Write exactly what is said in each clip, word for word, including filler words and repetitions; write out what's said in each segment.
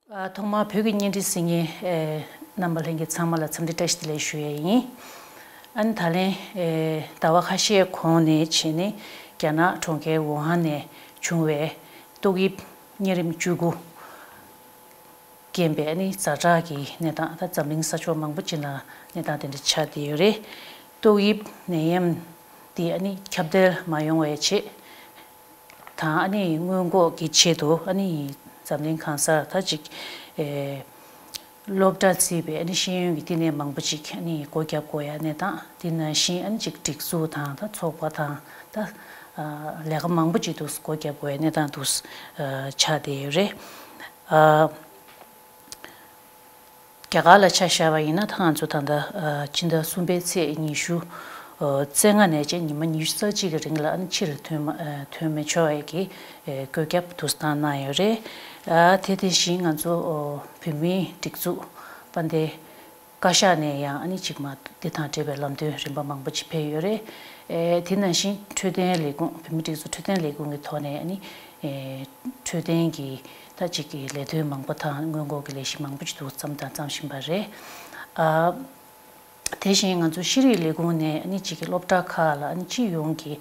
ཨ། ཐོག་མར་བོད་ཀྱི་བརྙན་འཕྲིན་གཟིགས་མཁན་ཨེ་རྣམ་པ་ལྷན་རྒྱས་ཚང་མ་ལ་འཚམས་འདྲི་བཀྲ་ཤིས་བདེ་ལེགས་ཞུ་ཡས་ཡིན། ཨ་ནི་ད་ལན་ཨེ་ཟླ་བ་ཁ་ཤས་གོང་ནས་བྱས་ནས་རྒྱ་ནག་གྲོང་ཁྱེར་ཝུ་ཧན་ནས་བྱུང་བའི་ཏོག་དབྱིབས་གཉན་རིམས་བཅུ་དགུ་རྐྱེན་པས་ཨ་ནི་ཛ་དྲག་གི་གནས་སྟངས། ད་འཛམ་གླིང་ས་ཕྱོགས་མང་པོ་ཅིག་ནང་གནས་སྟངས་དེ་འདྲ་ཆགས་བསྡད་ཡོད་རེད། ཏོག་དབྱིབས་ནད་ཡམས་འདི་ཨ་ནི་ཁྱབ་གདལ་མ་ཡོང་བའི་ཆེད་དང་ཨ་ནི་སྔོན་འགོག་གི་ཆེད་དུ་ཨ་ནི་འཛམ་གླིང་གང་སར་ད་ཅིག་ཨེ་སློབ་གྲྭ་བརྩིས་པའི་ཨ་ནི་ཤེས་ཡོན་གྱི་བསྟི་གནས་མང་པོ་ཅིག་ཨ་ནི་སྒོ་བརྒྱབ་དགོས་ཡ་གནས་སྟངས། དེ་ནང་བཞིན་ཨ་ནི་ཅིག་སྒྲིག་འཛུགས་དང་ད་ཚོགས་པ་དང་ད་ཨ་ལས་ཀ་མང་པོ་ཅིག་འདུག་སྒོ་བརྒྱབ་དགོས་ཡ་གནས་སྟངས་འདུག་ཨ་ཆགས་བསྡད་ཡོད་རེད། ཨ། རྒྱ་གར་ལ་ཆ་བཞག་པ་ཡིན་ན་ད་ང་ཚོ་ད་ལྟ་ཨ་སྤྱི་ཟླ་གསུམ་པའི་ཚེས་ཉི་ཤུ་ཨ་བཅོ་ལྔ་ནས་བྱས་ཉི་མ་ཉི་ཤུ་རྩ་གཅིག་གི་རིང་ལ་ཨ་ནི་ཕྱིར་ཐོན་མ་ཨ་ཐོན་མི་ཆོག་ཡས་ཀྱི་ཨེ་བཀོད་ཁྱབ་དུ་བཏང་གནང་ཡོད་རེད། ཨ་དེ་དེ་བཞིན་ང་ཚོ་ཨོ་བོད་མིའི་སྒྲིག་འཛུགས་དཔལ་ལྡན་བཀའ་ཤག་ནས་ཡང་ཨ་ནི་གཅིག་མ་དེ་དང་འབྲེལ་བའི་ལམ་སྟོན་རིམ་པ་མང་པོ་ཅིག་ཕེབས་ཡོད་རེད། ཨེ་དེ་ནང་བཞིན་འཕྲོད་བསྟེན་ལས་ཁུངས་བོད་མིའི་སྒྲིག་འཛུགས་འཕྲོད་བསྟེན་ལས་ཁུངས་ཀྱི་ཐོག་ནས་ཨ་ནི་ཨེ་འཕྲོད་བསྟེན་གྱི་ད་ཅིག་གི་ལས་དོན་མང་པོ་དང་སྔོན་འགོག་གི་ལས་གཞི་མང་པོ་ཅིག་འདུག་བརྩམས་དང་བརྩམས་བཞིན་པ་རེད། ཨ་དེ་བཞིན་ང་ཚོ་ཤེས་རིག་ལས་ཁུངས་ནས་ཨ་ནི་ཅིག་གི་སློབ་གྲྭ་ཁག་ལ་ཨ་ནི་སྤྱི་ཡོངས་ཀྱི་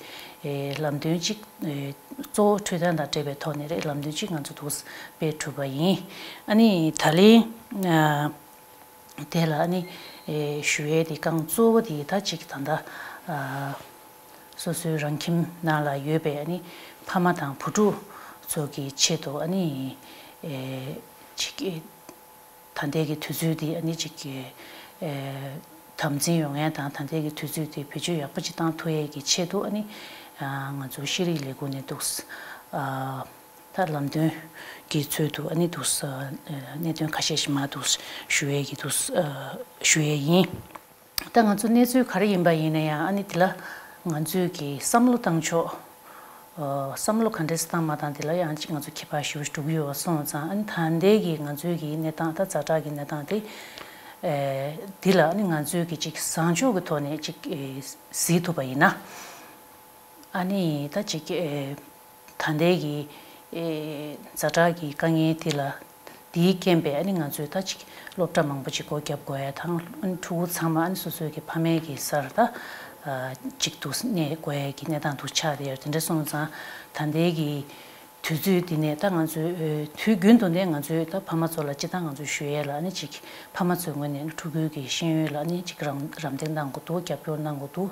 ཨེ་ལམ་སྟོན་ཅིག་ཨེ་གཙོ་བོ་འཕྲོད་བསྟེན་དང་འབྲེལ་བའི་ཐོག་ནས་རེད། ལམ་སྟོན་ཅིག་ང་ཚོ་འདུག་སྤེལ་གྲུབ་པ་ཡིན། ཨ་ནི་ད་ལན་ཨ་དེ་ལ་ཨ་ནི་ཨེ་ཞུ་ཡས་དེ་རྐང་གཙོ་བོ་དེ་ད་ཅིག་ད་ལྟ་ཨ་སོ་སོའི་རང་ཁྱིམ་ནང་ལ་ཡོད་པའི་ཨ་ནི་ཕ་མ་དང་བུ་ཕྲུག་ཚོ་གི་ཆེད་དུ་ཨ་ནི་ཨེ་ཅིག་ཨེ་ད་ལྟའི་གི་དུས་ཚོད་དེ་ཨ་ནི་ཅིག་ཨེ་དམ་འཛིན་ཡོང་ཡས་དང་ད་ལྟའི་གི་དུས་ཚོད་དེ་བེད་སྤྱོད་ཡག་པོ་ཅིག་བཏང་ཐུབ་ཡས་ཀྱི་ཆེད་དུ་ཨ་ནི་ཨ་ང་ཚོ་ཤེས་རིག་ལས་ཁུངས་ནས་འདུག་ཨ། ད་ལམ་སྟོན་གྱི་ཚུལ་དུ་ཨ་ནི་འདུག་ས་གནད་དོན་ཁ་ཤས་ཤིག་མར་འདུག་ཞུ་ཡས་ཀྱི་འདུག་ཨ་ཞུ་ཡས་ཡིན། ད་ང་ཚོ་གནས་ཚུལ་ག་རེ་ཡིན་པ་ཡིན་ན་ཡང་ཨ་ནི་དེ་ལ་ང་ཚོས་ཀྱི་བསམ་བློ་བཏང་ཕྱོགས་ཨ་བསམ་བློ་ག་འདྲས་བཏང་མ་བཏང་དེ་ལ་ཡང་ཅིག་ང་ཚོ་ཁྱད་པར་ཞེ་པོ་ཅིག་འགྲོ་གི་ཡོད་པ་སོང་ཙང་ཨ་ནི་ད་ལྟའི་གི་ང་ཚོའི་གི་གནས་སྟངས་ད་ཛ་དྲག་གི་གནས་སྟངས་དེ་ཨེ་འདི་ལ་ཨ་ནི་ང་ཚོས་ཀྱི་ཅིག་བཟང་ཕྱོགས་ཀྱི་ཐོག་ནས་ཅིག་ཨེ་གཟིགས་ཐུབ་པ་ཡིན་ན། ཨ་ནི་ད་ཅིག་ཨེ་ད་ལྟའི་གི་ཨེ་ཛ་དྲག་གི་དཀའ་ངལ་དེ་ལ་དེའི་རྐྱེན་པས་ཨ་ནི་ང་ཚོས་ད་ཅིག་སློབ་གྲྭ་མང་པོ་ཅིག་སྒོ་བརྒྱབ་དགོས་ཡ་དང་ཨ་ནི་ཕྲུ་གུ་ཚང་མ་ཨ་ནི་སོ་སོའི་གི་ཕ་མའི་གི་སར་ད་ཨ་ཅིག་ཏུ་གནས་དགོས་ཡ་གི་གནས་སྟངས་དུ་ཆགས་བསྡད་ཡོད། དེ་འདྲ་སོང་ཙང་ད་ལྟའི་གི་དུས་ཚོད་འདི་ནས་ད་ང་ཚོའི་ཨེ་དུས་རྒྱུན་དུ་ནས་ང་ཚོའི་ད་ཕ་མ་ཚོ་ལ་སྤྱི་བཏང་ང་ཚོའི་ཞུ་ཡས་ལ་ཨ་ནི་ཅིག་ཕ་མ་ཚོའི་ངོས་ནས་ཕྲུ་གུའི་གི་ཤེས་ཡོན་ལ་ཨ་ནི་ཅིག་རམ་རམ་འདེགས་གནང་དགོས་འདུག་རྒྱབ་སྐྱོར་གནང་དགོས་འདུག་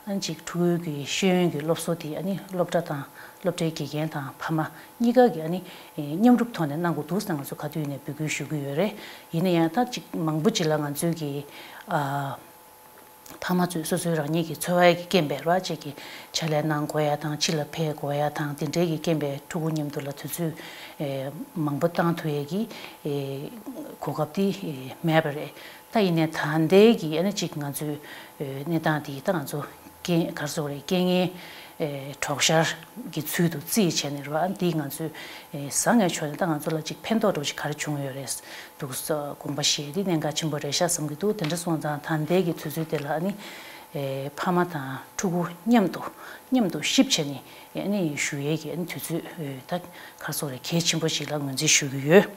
ཨ་ནི་ཅིག་ཕྲུ་གུའི་གི་ཤེས་ཡོན་གྱི་སློབ་གསོ་དེ་ཨ་ནི་སློབ་གྲྭ་དང་སློབ་གྲྭའི་དགེ་རྒན་དང་ཕ་མ་གཉིས་ཀ་གི་ཨ་ནི་ཨེ་མཉམ་རུབ་ཐོག་ནས་གནང་དགོས་འདུག་ཟེར་ང་ཚོ་ག་དུས་ནས་འབོད་སྐུལ་ཞུ་གི་ཡོད་རེད། ཡིན་ན་ཡང་ད་ཅིག་མང་པོ་ཅིག་ལ་ང་ཚོའི་གི་ཨ་ཕ་མ་ཚོས་སོ་སོའི་རང་ཉིད་ཀྱི་འཚོ་བའི་གི་རྐྱེན་པས་ར་ཅིག་གི་ཕྱག་ལས་གནང་དགོས་ཡ་དང་ཕྱི་ལ་ཕེབས་དགོས་ཡ་དང་དེ་འདྲའི་གི་རྐྱེན་པས་ཕྲུ་གུ་མཉམ་དུ་ལ་དུས་ཚོད་ཨེ་མང་པོ་བཏང་ཐུབ་ཡས་ཀྱི་ཨེ་གོ་སྐབས་དེ་ཨེ་མེད་པ་རེད། ད་ཡིན་ནའི་ད་ལྟའི་གི་ཨ་ནི་ཅིག་ང་ཚོའི་ཨེ་གནས་སྟངས་དེ་ད་ང་ཚོ་རྐྱེན་ག་རེ་ཟེར་དགོས་རེད། རྐྱེན་ངན་ཨེ་གྲོགས་ཤར་གྱི་ཚུལ་དུ་བརྩིས་བྱས་ནས་རེད་བ། ཨ་ནི་དེ་ང་ཚོས་ཨེ་བཟང་ངན་ཕྱོགས་ནས་ད་ང་ཚོ་ལ་ཅིག་ཕན་ཐོགས་འདྲ་བོ་ཞིག་ག་རེ་བྱུང་ཡོད་རེད་འདུག་ས་དགོངས་པ་བཞེས་དེ་གནད་འགག་ཆེན་པོ་རེད་ཤག་བསམ་གྱི་འདུག་དེ་འདྲ་སོང་ཙང་ད་ལྟའི་གི་དུས་ཚོད་དེ་ལ་ཨ་ནི་ཨེ་ཕ་མ་དང་ཕྲུ་གུ་མཉམ་དུ་མཉམ་དུ་གཤིབ་བྱས་ནས་ཨ་ནི་ཞུ་ཡས་ཀྱི་ཨ་ནི་དུས་ཚོད་ཨེ་ད་ག་རེ་ཟེར་དགོས་རེད། གལ་ཆེན་པོ་ཞིག་ལ་ངོས་འཛིན་ཞུ་གི་ཡོད།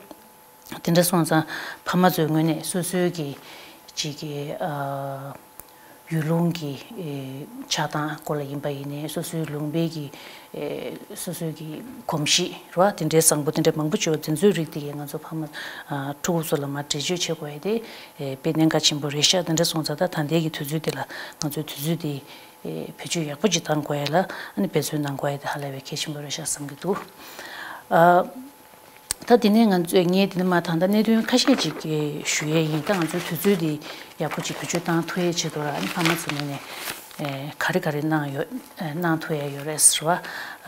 དེ་འདྲ་སོང་ཙང་ཕ་མ་ཚོའི་ངོས་ནས་སོ་སོའི་གི་ཅིག་གི་ཨ་ཡུལ་ལུང་གི་ཨེ་ཆགས་སྟངས་སྐོར་ལ་ཡིན་པ་ཡིན་ནའི་སོ་སོའི་ལུང་པའི་གི་ཨེ་སོ་སོའི་གི་གོམས་གཤིས་རེད་བ། དེ་འདྲའི་བཟང་པོ་དེ་འདྲ་མང་པོ་ཅིག་ཡོད། དེ་ཚོའི་རིགས་དེ་གས་ང་ཚོ་ཕ་མ་ཨ་ཕྲུ་གུ་ཚོ་ལ་མར་འགྲེལ་བརྗོད་བྱེད་དགོས་ཡ་དེ་ཨེ་དཔེ་གནད་འགག་ཆེན་པོ་རེད་ཤག་དེ་འདྲ་སོང་ཙང་ད་ད་ལྟའི་གི་དུས་ཚོད་དེ་ལ་ང་ཚོའི་དུས་ཚོད་དེ་ཨེ་བེད་སྤྱོད་ཡག་པོ་ཅིག་བཏང་དགོས་ཡ་ལ་ཨ་ནི་འབད་བརྩོན་གནང་དགོས་ཡ་དེ་ཧ་ལས་པའི་གལ་ཆེན་པོ་རེད་ཤག་བསམ་གྱི་འདུག་ཨ། ད་དེ་ནས་ང་ཚོས་ངས་དེ་ནས་མ་ད་ལྟ་གནད་དོན་ཁ་ཤས་ཅིག་ཞུ་ཡས་ཡིན། ད་ང་ཚོའི་དུས་ཚོད་འདི་ཡག་པོ་ཅིག་བེད་སྤྱོད་བཏང་ཐུབ་ཡས་ཆེད་དུ་ར་ཨ་ནི་ཕ་མ་ཚོ་ངོས་ནས་ཨེ་ག་རེ་ག་རེ་གནང་ཡོད་ཨེ་གནང་ཐུབ་ཡས་ཡོད་རེད་ཟེར་བ།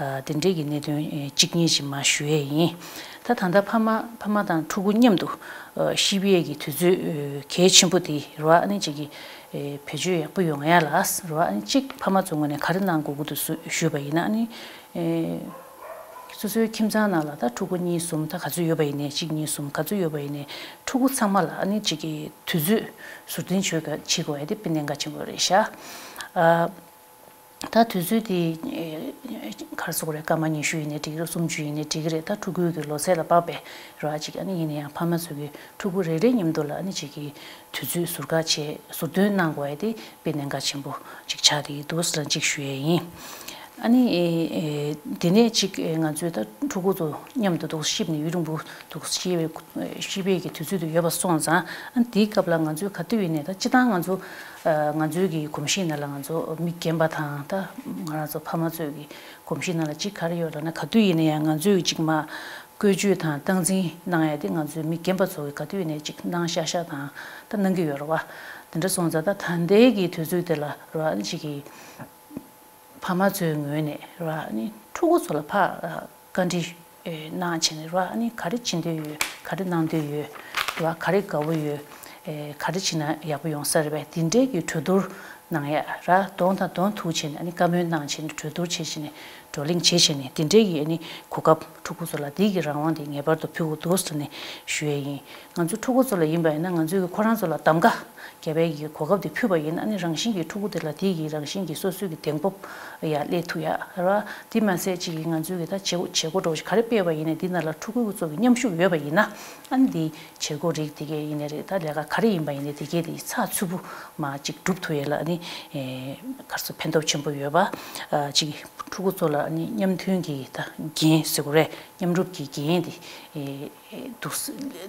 ཨ་དེ་འདྲས་ཀྱི་གནད་དོན་ཨེ་གཅིག་གཉིས་ཅིག་མར་ཞུ་ཡས་ཡིན། ད་ད་ལྟ་ཕ་མ་ཕ་མ་དང་ཕྲུ་གུ་མཉམ་དུ་ཨ་གཤིབ་ཡས་ཀྱི་དུས་ཚོད་ཨེ་གལ་ཆེན་པོ་འདི་ར་ཨ་ནི་ཅིག་གི་ཨེ་བེད་སྤྱོད་ཡག་པོ་ཡོང་ཡ་ལ་ཟེར་བ། ཨ་ནི་གཅིག་ཕ་མ་ཚོ་ངོས་ནས་ག་རེ་གནང་དགོས་ཀྱི་འདུག་ཞུས་པ་ཡིན་ན་ཨ་ནི། ཨེ། སོ་སོའི་ཁྱིམ་ཚང་ནང་ལ་ད་ཕྲུ་གུ་གཉིས་གསུམ་ད་ག་ཚོད་ཡོད་པ་ཡིན་ནའི་གཅིག་གཉིས་གསུམ་ག་ཚོད་ཡོད་པ་ཡིན་ནའི་ཕྲུ་གུ་ཚང་མ་ལ་ཨ་ནི་གཅིག་གི་དུས་ཚོད་ཟུར་འཐེན་བྱེད་དགོས་བྱེད་དགོས་ཡ་དེ་དཔེ་གནད་འགག་ཆེན་པོ་རེད་ཤག་ཨ། ད་དུས་ཚོད་དེ་ག་རེ་ཟེར་དགོས་རེད། སྐར་མ་ཉི་ཤུ་ཡིན་ནའི་འགྲིག་གི་རེད། སུམ་ཅུ་ཡིན་ནའི་འགྲིག་གི་རེད། ད་ཕྲུ་གུའི་གི་ལོ་ཚད་ལ་དཔག་པའི་རེད་བ། ཅིག་ཨ་ནི་ཡིན་ན་ཡང་ཕ་མ་ཚོ་གི་ཕྲུ་གུ་རེ་རེ་མཉམ་དུ་ལ་ཨ་ནི་ཅིག་གི་དུས་ཚོད་ཟུར་བཀག་བྱས་ཟུར་འདོན་གནང་དགོས་ཡ་དེ་དཔེ་གནད་འགག་ཆེན་པོ་ཅིག་ཆགས་བསྡད་ཀྱི་འདུག་ཟེར་ཅིག་ཞུ་ཡས་ཡིན། ཨ་ནི་ཨེ་ཨེ་དེ་ནས་ཅིག་ཨེ་ང་ཚོས་ད་ཕྲུ་གུ་ཚོ་མཉམ་དུ་འདུག་གཤིབ་ནས་ཡུན་རིང་པོ་འདུག་གཤིབ་པའི་གཤིབ་པའི་གི་དུས་ཚོད་དུ་ཡོད་པ་སོང་ཙང་། ཨ་ནི་དེའི་སྐབས་ལ་ང་ཚོས་ག་དུས་ཡིན་ནའི་ད་སྤྱིར་བཏང་ང་ཚོ་ཨ་ང་ཚོའི་གི་གོམས་གཤིས་ནང་ལ་ང་ཚོ་མི་རྒན་པ་དང་ད་ང་རང་ཚོ་ཕ་མ་ཚོའི་གི་གོམས་གཤིས་ནང་ལ་ཅིག་ག་རེ་ཡོད་ལབ་ན། ག་དུས་ཡིན་ན་ཡང་ང་ཚོས་ཅིག་མ་བཀོལ་སྤྱོད་དང་སྟངས་འཛིན་གནང་ཡ་དེ་ང་ཚོའི་མི་རྒན་པ་ཚོ་གི་ག་དུས་ཡིན་ནའི་ཅིག་གནང་ཤག་ཤག་དང་ད་གནང་གི་ཡོད་རེད་བ། དེ་འདྲ་སོང་ཙང་ད་ད་ལྟའི་གི་དུས་ཚོད་དེ་ལ་རེད་བ། ཅིག་གི་ཕ་མ་ཚོའི་ངོས་ནས་རེད་བ། ཨ་ནི་ཕྲུ་གུ་ཚོ་ལ་ཕར་བཀའ་འདྲི་གནང་བྱས་ནས་རེད་བ། ཨ་ནི་ག་རེ་བྱེད་འདོད་ཡོད། ག་རེ་གནང་འདོད་ཡོད། རེད་བ། ག་རེ་དགའ་བོ་ཡོད། ག་རེ་བྱེད་ན་ཡག་པོ་ཡོང་ས་རེད་པས། དེ་འདྲའི་གི་གྲོས་བསྡུར་གནང་ཡ་ར། གདོང་དང་གདོང་ཐུག་བྱས་ནས་ཨ་ནི་བཀའ་མོལ་གནང་བྱས་ནས་གྲོས་བསྡུར་བྱས་བྱས་ནས་བགྲོ་གླེང་བྱས་བྱས་ནས་དེ་འདྲའི་གི་ཨ་ནི་གོ་སྐབས་ཕྲུ་གུ་ཚོ་ལ་དེའི་གི་རང་དབང་དེ་ངེས་པར་དུ་ཕུལ་དགོས་འདུག་ཟེར་ནས་ཞུ་ཡས་ཡིན། ང་ཚོ་ཕྲུ་གུ་ཚོ་ལ་ཡིན་པ་ཡིན་ན་ང་ཚོས་གི་ཁོ་རང་ཚོ་ལ་གདམ་ག་རྒྱག་པའི་གི་གོ་སྐབས་དེ་ཕུལ་བ་ཡིན་ན། ཨ་ནི་རང་བཞིན་གྱི་ཕྲུ་གུ་དེ་ལ་དེའི་གི་རང་བཞིན་གྱི་སོ་སོའི་གི་གདེང་སྤོབས་ཡར་སླེབས་ཐུབ་ཡ་ར། དེ་མ་ཟད་ཅིག་གི་ང་ཚོའི་གི་ད་བྱེད་སྒོ་བྱེད་སྒོ་འདྲ་བོ་ཞིག་ག་རེ་སྤེལ་བ་ཡིན་ནའི་དེ་ནང་ལ་ཕྲུ་གུ་ཚོ་གི་མཉམ་ཞུགས་ཡོད་པ་ཡིན་ན། ཨ་ནི་དེ་བྱེད་སྒོ་རིགས་དེ་གས་ཡིན་ནའི་རེད། ད་ལས་ཀ་ག་རེ་ཡིན་པ་ཡིན་ནའི་དེ་གས་དེ་ཚགས་ཚུད་པོ་མར་ཅིག་སྒྲུབ་ཐུབ་ཡས་ལ་ཨ་ནི་ཨེ་ག་རེ་ཟེར་ཕན་ཐོགས་ཆེན་པོ་ཡོད་པ། ཨ་ཅིག་ཕྲུ་གུ་ཚོ་ལ་ཨ་ནི་མཉམ་མཐུན་གྱི་ད་འགན་ཟེར་དགོས་རེད། མཉམ་རུབ་ཀྱི་འགན་དེ་ཨེ་འདུག་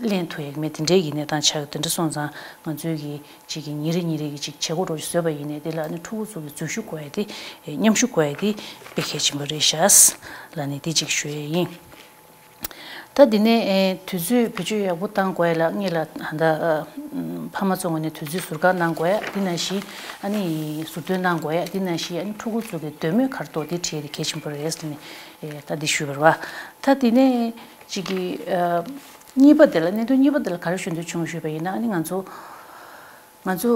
ལེན་ཐུབ་ཡས་མེད། དེ་འདྲའི་གི་གནས་སྟངས་ཆགས། དེ་འདྲ་སོང་ཙང་ང་ཚོའི་གི་ཅིག་གི་ཉིན་རེ་ཉིན་རེ་གི་ཅིག་བྱེད་སྒོ་འདྲ་བོ་ཞིག་བཟོས་པ་ཡིན་ནའི་དེ་ལ་ཨ་ནི་ཕྲུ་གུ་ཚོ་གི་འཛུལ་ཞུགས་དགོས་ཡས་དེ་ཨེ་མཉམ་ཞུགས་དགོས་ཡས་དེ་དཔེ་གལ་ཆེན་པོ་རེད་ཤག་ལབ་ནས་དེ་ཅིག་ཞུ་ཡས་ཡིན། ད་འདི་ནས་ཨེ་དུས་ཚོད་བེད་སྤྱོད་ཡག་པོ་བཏང་དགོས་ལ། ངེད་ལ་ད་ཕ་མ་ཚོ་ངོས་ནས་དུས་ཚོད་ཟུར་བཀག་གནང་དགོས། དེ་ནང་བཞིན་ཨ་ནི་ཟུར་འདོན་གནང་དགོས། དེ་ནང་བཞིན་ཨ་ནི་ཕྲུ་གུ་ཚོ་གི་འདོད་མོས་ག་རེ་འདུག་དེ་དྲིས་དེ་གལ་ཆེན་པོ་རེད་ཟེར་ནས་ཨེ་ད་འདི་ཞུས་པ་རེད་བ། ད་འདི་ནས་ཅིག་གི་ཨ་གཉིས་པ་དེ་ལ་གནད་དོན་གཉིས་པ་དེ་ལ་ག་རེ་ཞུ་འདོད་བྱུང་ཞུས་པ་ཡིན་ན། ཨ་ནི་ང་ཚོ་ང་ཚོ་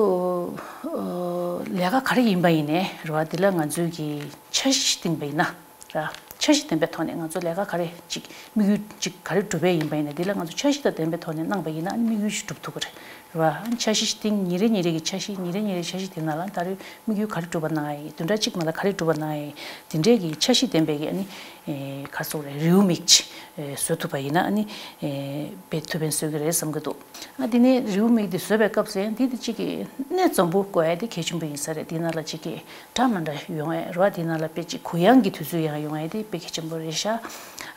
ཨ་ལས་ཀ་ག་རེ་ཡིན་པ་ཡིན་ནའི་རེད་བ། འདི་ལ་ང་ཚོས་ཀྱི་འཆར་གཞི་བཏིང་པ་ཡིན་ན། ར། འཆར་གཞི་ལྡན་པའི་ཐོག་ནས་ང་ཚོ་ལས་ཀ་ག་རེ་ཅིག་དམིགས་ཡུལ་ཅིག་ག་རེ་སྒྲུབ་པའི་ཡིན་པ་ཡིན་ན། འདི་ལ་ང་ཚོ་འཆར་གཞི་དང་ལྡན་པའི་ཐོག་ནས་གནང་པ་ཡིན་ན་ཨ་ནི་དམིགས་ཡུལ་ཞིག་སྒྲུབ་ཐུབ་ཀྱི་རེད། ར། འཆར་གཞི་ཞིག་བཏིང་། ཉིན་རེ་ཉིན་རེ་གི་འཆར་གཞི། ཉིན་རེ་ཉིན་རེ་འཆར་གཞི་དེ་ནང་ལ་ད་རེས་དམིགས་ཡུལ་ག་རེ་སྒྲུབ་པ་གནང་ཡ་ཡིན། བདུན་ཕྲག་གཅིག་ནང་ལ་ག་རེ་སྒྲུབ་པ་གནང་ཡ་ཡིན། དེ་འདྲའི་གི་འཆར་གཞི་ལྡན་པའི་གི་ཨ་ནི་ཨེ་ག་རེ་ཟེར་དགོས་རེད། རེའུ་མིག་ཅིག་ཨེ་བཟོ་ཐུབ་པ་ཡིན་ན་ཨ་ནི་ཨེ་དཔེ་ཐུགས་ཕན་གསོས་ཀྱི་རེད་བསམ་གྱི་འདུག་ཨ་དེ་ནས་རེའུ་མིག་དེ་བཟོས་པའི་སྐབས་སུ་ཡང་འདི་དེ་གཅིག་གི་གནས་འཛོམས་པོ་དགོས་ཡ་དེ་གལ་ཆེན་པོ་ཡིན་ས་རེད། དེ་ནང་ལ་གཅིག་གི་འདྲ་མི་འདྲ་ཡོང་ཡ་རེད་བ། དེ་ནང་ལ་དཔེ་གཅིག་གུ་ཡངས་ཀྱི་དུས་ཚོད་ཡང་ཡོང་ཡ་དེ་དཔེ་གལ་ཆེན་པོ་རེད་ཤག་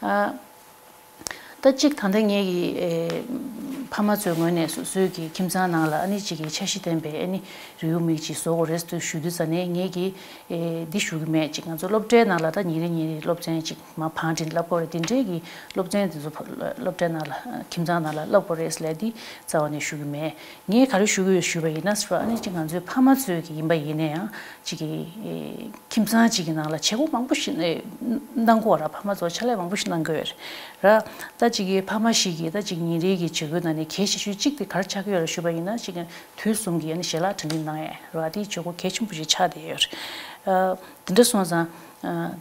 ཨ་ད་གཅིག་ད་ལྟ་ངེད་ཀྱི་ཨེ་ཕ་མ་ཚོའི་ངོས་ནས་སོ་སོའི་གི་ཁྱིམ་ཚང་ནང་ལ་ཨ་ནི་གཅིག་གི་འཆར་གཞི་ལྡན་པའི་ཨ་ནི་རེའུ་མིག་ཅིག་བཟོ་དགོས་རེད་ཟེར་ཞུ་དུས་ཙ་ནས་ངེད་ཀྱིས་ཨེ་འདི་ཞུ་གི་མེད། ཅིག་ང་ཚོ་སློབ་གྲྭའི་ནང་ལ་ད་ཉིན་རེ་ཉིན་རེ་སློབ་ཚན་ཅིག་མ་བང་བསྒྲིགས་བསླབ་དགོས་རེད། དེ་འདྲའི་གི་སློབ་ཚན་དེ་ཚོ་སློབ་གྲྭའི་ནང་ལ་ཁྱིམ་ཚང་ནང་ལ་བསླབ་དགོས་རེད་ཟེར་ལབ་དེ་རྩ་བ་ནས་ཞུ་གི་མེད། ངས་ག་རེ་ཞུ་གི་ཡོད་ཞུས་པ་ཡིན་ན་ཟེར་བ། ཨ་ནི་ཅིག་ང་ཚོའི་ཕ་མ་ཚོའི་གི་ཡིན་པ་ཡིན་ན་ཡང་ཅིག་གི་ཨེ་ཁྱིམ་ཚང་ཅིག་གི་ནང་ལ་བྱེད་སྒོ་མང་པོ་ཞིག་ཨེ་གནང་གི་ཡོད་ར། ཕ་མ་ཚོ་ཕྱག་ལས་མང་པོ་ཞིག་གནང་གི་ཡོད་ར། ད་ཅིག་གི་ཕ་མ་ཞིག་གིས་ད་ཅིག་ཉིན་རེའི་གི་བྱེད་སྒོའི་ནང་ནས་གལ་ཆེ་ཤོས་གཅིག་དེ་ག་རེ་ཆགས་ཀྱི་ཡོད་ར་ཞུས་པ་ཡིན་ན། ཅིག་དུས་གསུམ་གྱི་ཨ་ནི་ཞལ་ལག་གྲ་སྒྲིག་གནང་ཡས་ར། དེའི་བྱེད་སྒོ་གལ་ཆེན་པོ་ཞིག་ཆགས་བསྡད་ཡོད་རེད། ཨ་དེ་འདྲ་སོང་ཙང་ཨ།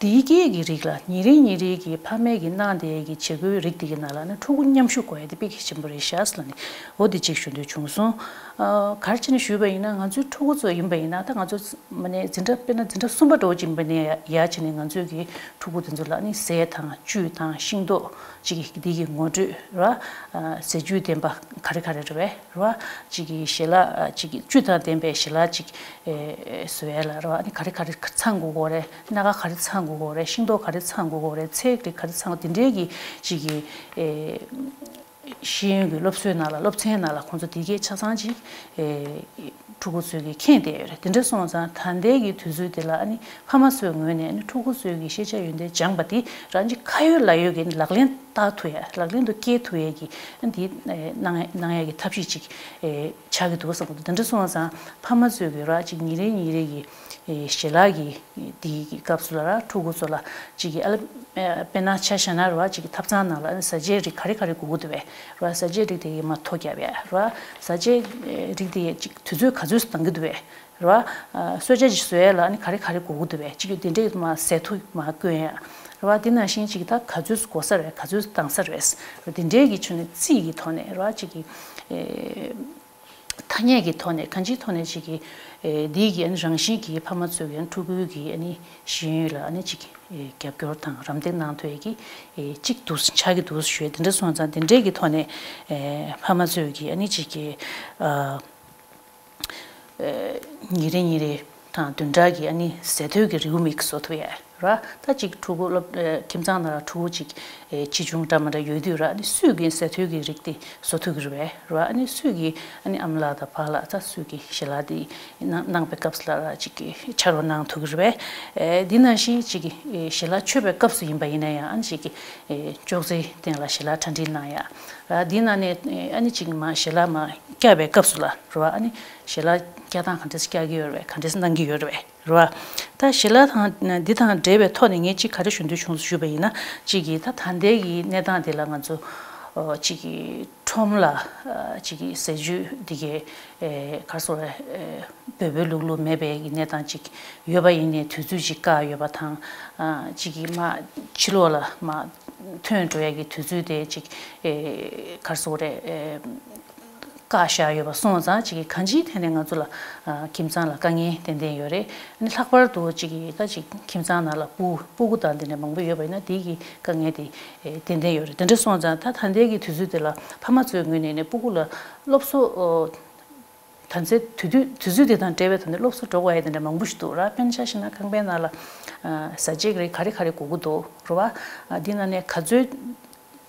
དེའི་སྐད་ཀྱི་རིགས་ལ་ཉིན་རེ་ཉིན་རེ་གི་ཕ་མས་ཀྱི་གནང་བསྡད་ཀྱི་བྱེད་སྒོའི་རིགས་དེ་གི་ནང་ལ་ནི་ཕྲུ་གུ་མཉམ་ཞུགས་དགོས་ཡ་དེ་དཔེ་གལ་ཆེན་པོ་རེད་ཤག་ཟེར་ལབ་ནས་འོ་དེ་གཅིག་ཞུ་འདོད་བྱུང་སོང་། ཨ་ག་རེ་བྱས་ནས་ཞུས་པ་ཡིན་ན། ང་ཚོའི་ཕྲུ་གུ་ཚོ་ཡིན་པ་ཡིན་ན། ད་ང་ཚོ་མ་ནས་འཛིན་གྲྭ་དཔེར་ན་འཛིན་གྲྭ་གསུམ་པ་འགྲོ་བཞིན་པ་ནས་ཡར་བྱས་ནས་ང་ཚོའི་གི་ཕྲུ་གུ་དེ་ཚོ་ལ་ནི་ཟས་དང་བཅུད་དང་ཤིང་ཏོག་ཅིག་གི་དེ་གི་ངོ་སྤྲོད་ར། ཨ་ཟས་བཅུད་ལྡན་པ་ག་རེ་ག་རེ་རེད་པས། རེད་བ། གཅིག་གི་ཞལ་ལག་གཅིག་གི་བཅུད་དང་ལྡན་པའི་ཞལ་ལག་གཅིག་ཨེ་བཟོ་ཡ་ལ་རེད་བ། ཨ་ནི་ག་རེ་ག་རེ་ཚང་དགོས་ཀྱི་ཡོད་རེད། སྣ་ཁ་ག་རེ་ཚང་དགོས་ཀྱི་ཡོད་རེད། ཤིང་ཏོག་ག་རེ་ཚང་དགོས་ཀྱི་ཡོད་རེད། ཚལ་རིགས་ག་རེ་ཚང་དགོས། དེ་འདྲའི་གི་གཅིག་གི་ཨེ་ཤེས་ཡོན་གྱི་སློབ་གསོའི་ནང་ལ་སློབ་ཚན་ནང་ལ་ཁོང་ཚོ་དེ་གའི་ཆ་ཚང་གཅིག་ཨེ་ཕྲུ་གུ་ཚོས་གི་མཁྱེན་བསྡད་ཡོད་རེད། དེ་འདྲ་སོང་ཙང་ད་ལྟའི་གི་དུས་ཚོད་དེ་ལ་ཨ་ནི་ཕ་མ་ཚོའི་ངོས་ནས་ཨ་ནི་ཕྲུ་གུ་ཚོས་གི་ཤེས་བྱ་ཡོན་ཏན་སྦྱངས་པ་དེ་རང་གི་ཁ་ཡོད་ལག་ཡོད་ཀྱི་ལག་ལེན་བསྟར་ཐུབ་ཡ། ལག་ལེན་དུ་སྐྱེལ་ཐུབ་ཡ་གི་ཨ་ནི་དེ་གནང་གནང་ཡ་གི་ཐབས་ཤེས་ཅིག་ཨེ་ཆགས་ཀྱི་འདུག་བསམ་གྱི་འདུག་དེ་འདྲ་སོང་ཙང་ཕ་མ་ཚོས་གི་ར་ཅིག་ཉིན་རེ་ཉིན་རེ་གི་ཨེ་ཞལ་ལག་གི་དེའི་གི་སྐབས་སུ་ལ་ར་ཕྲུ་གུ་ཚོ་ལ་ཅིག་གི་ཨ་ལ་ཨེ་དཔེར་ན་ཆ་བཞག་ན་ར་ཅིག་གི་ཐབ་ཚང་ནང་ལ་ཨ་ནི་བཟའ་བཅའི་རིགས་ག་རེ་ག་རེ་དགོས་ཀྱི་འདུག་པས་ར། བཟའ་བཅའི་རིགས་དེ་གི་མ་ཐོ་རྒྱབ་ཡ་ར། བཟའ་བཅའི་རིགས་དེ་ཅིག་དུས་ཚོད་ག་ཚོད་སུ་གཏང་གི་འདུག་པས། རེད་བ། ཨ་གསོལ་ཇ་ཅིག་བཟོ་ཡས་ལ་ཨ་ནི་ག་རེ་ག་རེ་དགོས་ཀྱི་འདུག་པས། གཅིག་གི་དེ་འདྲས་མ་ཟས་ཐུབ་མ་བསྐོན་ཡ། རེད་བ། དེ་ནང་བཞིན་གཅིག་ད་ག་ཚོད་དགོས་ས་རེད། ག་ཚོད་བཏང་ས་རེད། དེ་འདྲས་ཀྱི་ཆུ་ནས་རྩིས་ཀྱི་ཐོག་ནས་རེད་བ། གཅིག་གི་ཨེ་ ཐ་སྙད་ཀྱི་ཐོག་ནས་གང་ཅིའི་ཐོག་ནས་ཅིག་གི་ཨེ་འདི་གི་ཨ་ནི་རང་བཞིན་གྱི་ཕ་མ་ཚོས་ཀྱི་ཨ་ནི་ཕྲུ་གུའི་གི་ཨ་ནི་ཤེས་ཡོན་ལ་ཨ་ནི་ཅིག་ཨེ་རྒྱབ་སྐྱོར་དང་རམ་འདེགས་གནང་ཐུབ་ཡས་ཀྱི་ཨེ་གཅིག་འདུག་ཆགས་ཀྱི་འདུག་ཞུ་ཡས་དེ་འདྲ་སོང་ཙང་དེ་འདྲའི་གི་ཐོག་ནས་ཨེ་ཕ་མ་ཚོས་ཀྱི་ཨ་ནི་ཅིག་གི་ཨ། ཨེ་ཉིན་རེ་ཉིན་རེ་དང་བདུན་ཕྲག་གི་ཨ་ནི་ཟས་ཐོའི་གི་རེའུ་མིག་བཟོ་ཐུབ་ཡ་ར། ད་ཅིག་ཕྲུ་གུ་སློབ་ཨེ་ཁྱིམ་ཚང་ནང་ལ་ཕྲུ་གུ་ཅིག་ཨེ་ཆེ་ཆུང་འདྲ་མི་འདྲ་ཡོད་དུས་ར། ཨ་ནི་སུས་གི་ཟས་ཐོའི་གི་རིགས་དེ་བཟོ་ཐུབ་གི་རེད་པས་ར། ཨ་ནི་སུས་གི་ཨ་ནི་ཨ་མ་ལགས་དང་ཕ་ལགས་ད་སུས་གི་ཞལ་ལག་དེ་གནང་གནང་པའི་སྐབས་སུ་ལ་ར་ཅིག་གི་ཕྱག་རོགས་གནང་ཐུབ་གི་རེད་པས། ཨེ་འདི་ནང་བཞིན་ཅིག་གི་ཨེ་ཞལ་ལག་མཆོད་པའི་སྐབས་སུ་ཡིན་པ་ཡིན་ན་ཡང་ཨ་ནི་ཅིག་གི་ཨེ་ཅོག་ཙེའི་སྟེང་ལ་ཞལ་ལག་གྲ་སྒྲིག་གནང་ཡ་ར། འདི་ནང་ནས་ཨ་ནི་ཅིག་མ་ཞལ་ལག་མ་བཀྱག་པའི་སྐབས་སུ་ལ་རེད་པ། ཨ་ནི་ཞལ་ལག་བཀྱག་སྟངས་ག་འདྲས་བཀྱག་གི་ཡོད་རེད་པས། ག་འདྲས་གནང་གི་ཡོད་རེད་པས་རེད་པ། ད་ཞལ་ལག་དང་འདི་དང་འབྲེལ་བའི་ཐོག་ནས་ངས་ཅིག་ག་རེ་ཞུ་འདོད་བྱུང་ཞུས་པ་ཡིན་ན། ཅིག་གིས་ད་ད་ལྟའི་གི་གནས་སྟངས་འདི་ལ་ང་ཚོ་ཨོ་ཅིག་གི་ཁྲོམ་ལ་ཨ་ཅིག་གི་ཟས་བཅུད་འདི་གའི་ཨེ་ག་རེ་ཟེར་དགོས་རེད། ཨེ་འབོལ་པོའི་ལུག་ལུག་མེད་པའི་གི་གནས་སྟངས་ཅིག་ཡོད་པ་ཡིན་ནའི་དུས་ཚོད་ཅིག་བཀག་ཡོད་པ་དང་། ཨ་ཅིག་གི་མ་ཕྱི་ལོགས་ལ་མ་ཐོན་འགྲོ་ཡ་གི་དུས་ཚོད་དེ་ཅིག་ཨེ་ག་རེ་ཟེར་དགོས་རེད། ཨེ་བཀག་བཞག་ཡོད་པ་སོང་ཙང་ཅིག་གི་གང་ཅིའི་ཐད་ནས་ང་ཚོ་ལ་ཨ་ཁྱིམ་ཚང་ལ་དཀའ་ངལ་ཏན་ཏན་ཡོད་རེད། ཨ་ནི་ལྷག་པར་དུ་ཅིག་གི་ད་ཅིག་ཁྱིམ་ཚང་ནང་ལ་སྤུ་སྤུ་གུ་དང་དེ་འདྲ་མང་པོ་ཡོད་པ་ཡིན་ན་དེ་གི་དཀའ་ངལ་དེ་ཨེ་ཏན་ཏན་ཡོད་རེད། དེ་འདྲ་སོང་ཙང་ད་ད་ལྟའི་གི་དུས་ཚོད་དེ་ལ་ཕ་མ་ཚོའི་ངོས་ནས་ནི་སྤུ་གུ་ལ་སློབ་གསོ་ཨོ་ད་ཚེ་དུས་དུས་དུས་ཚོད་དེ་དང་འབྲེལ་བའི་ཐོག་ནས་སློབ་གསོ་འགྲོ་དགོས་ཡ་དེ་འདྲ་མང་པོ་ཞིག་འདུག་ར། དཔེར་ན་ཆ་བཞག་ན་ཁང་པའི་ནང་ལ་ཨ་ཟས་བཅད་རིགས་ག་རེ་ག་རེ་དགོས་ཀྱི་འདུག་རེད་པ། ཨ་འདི་ནང་ནས་ག་ཚོད་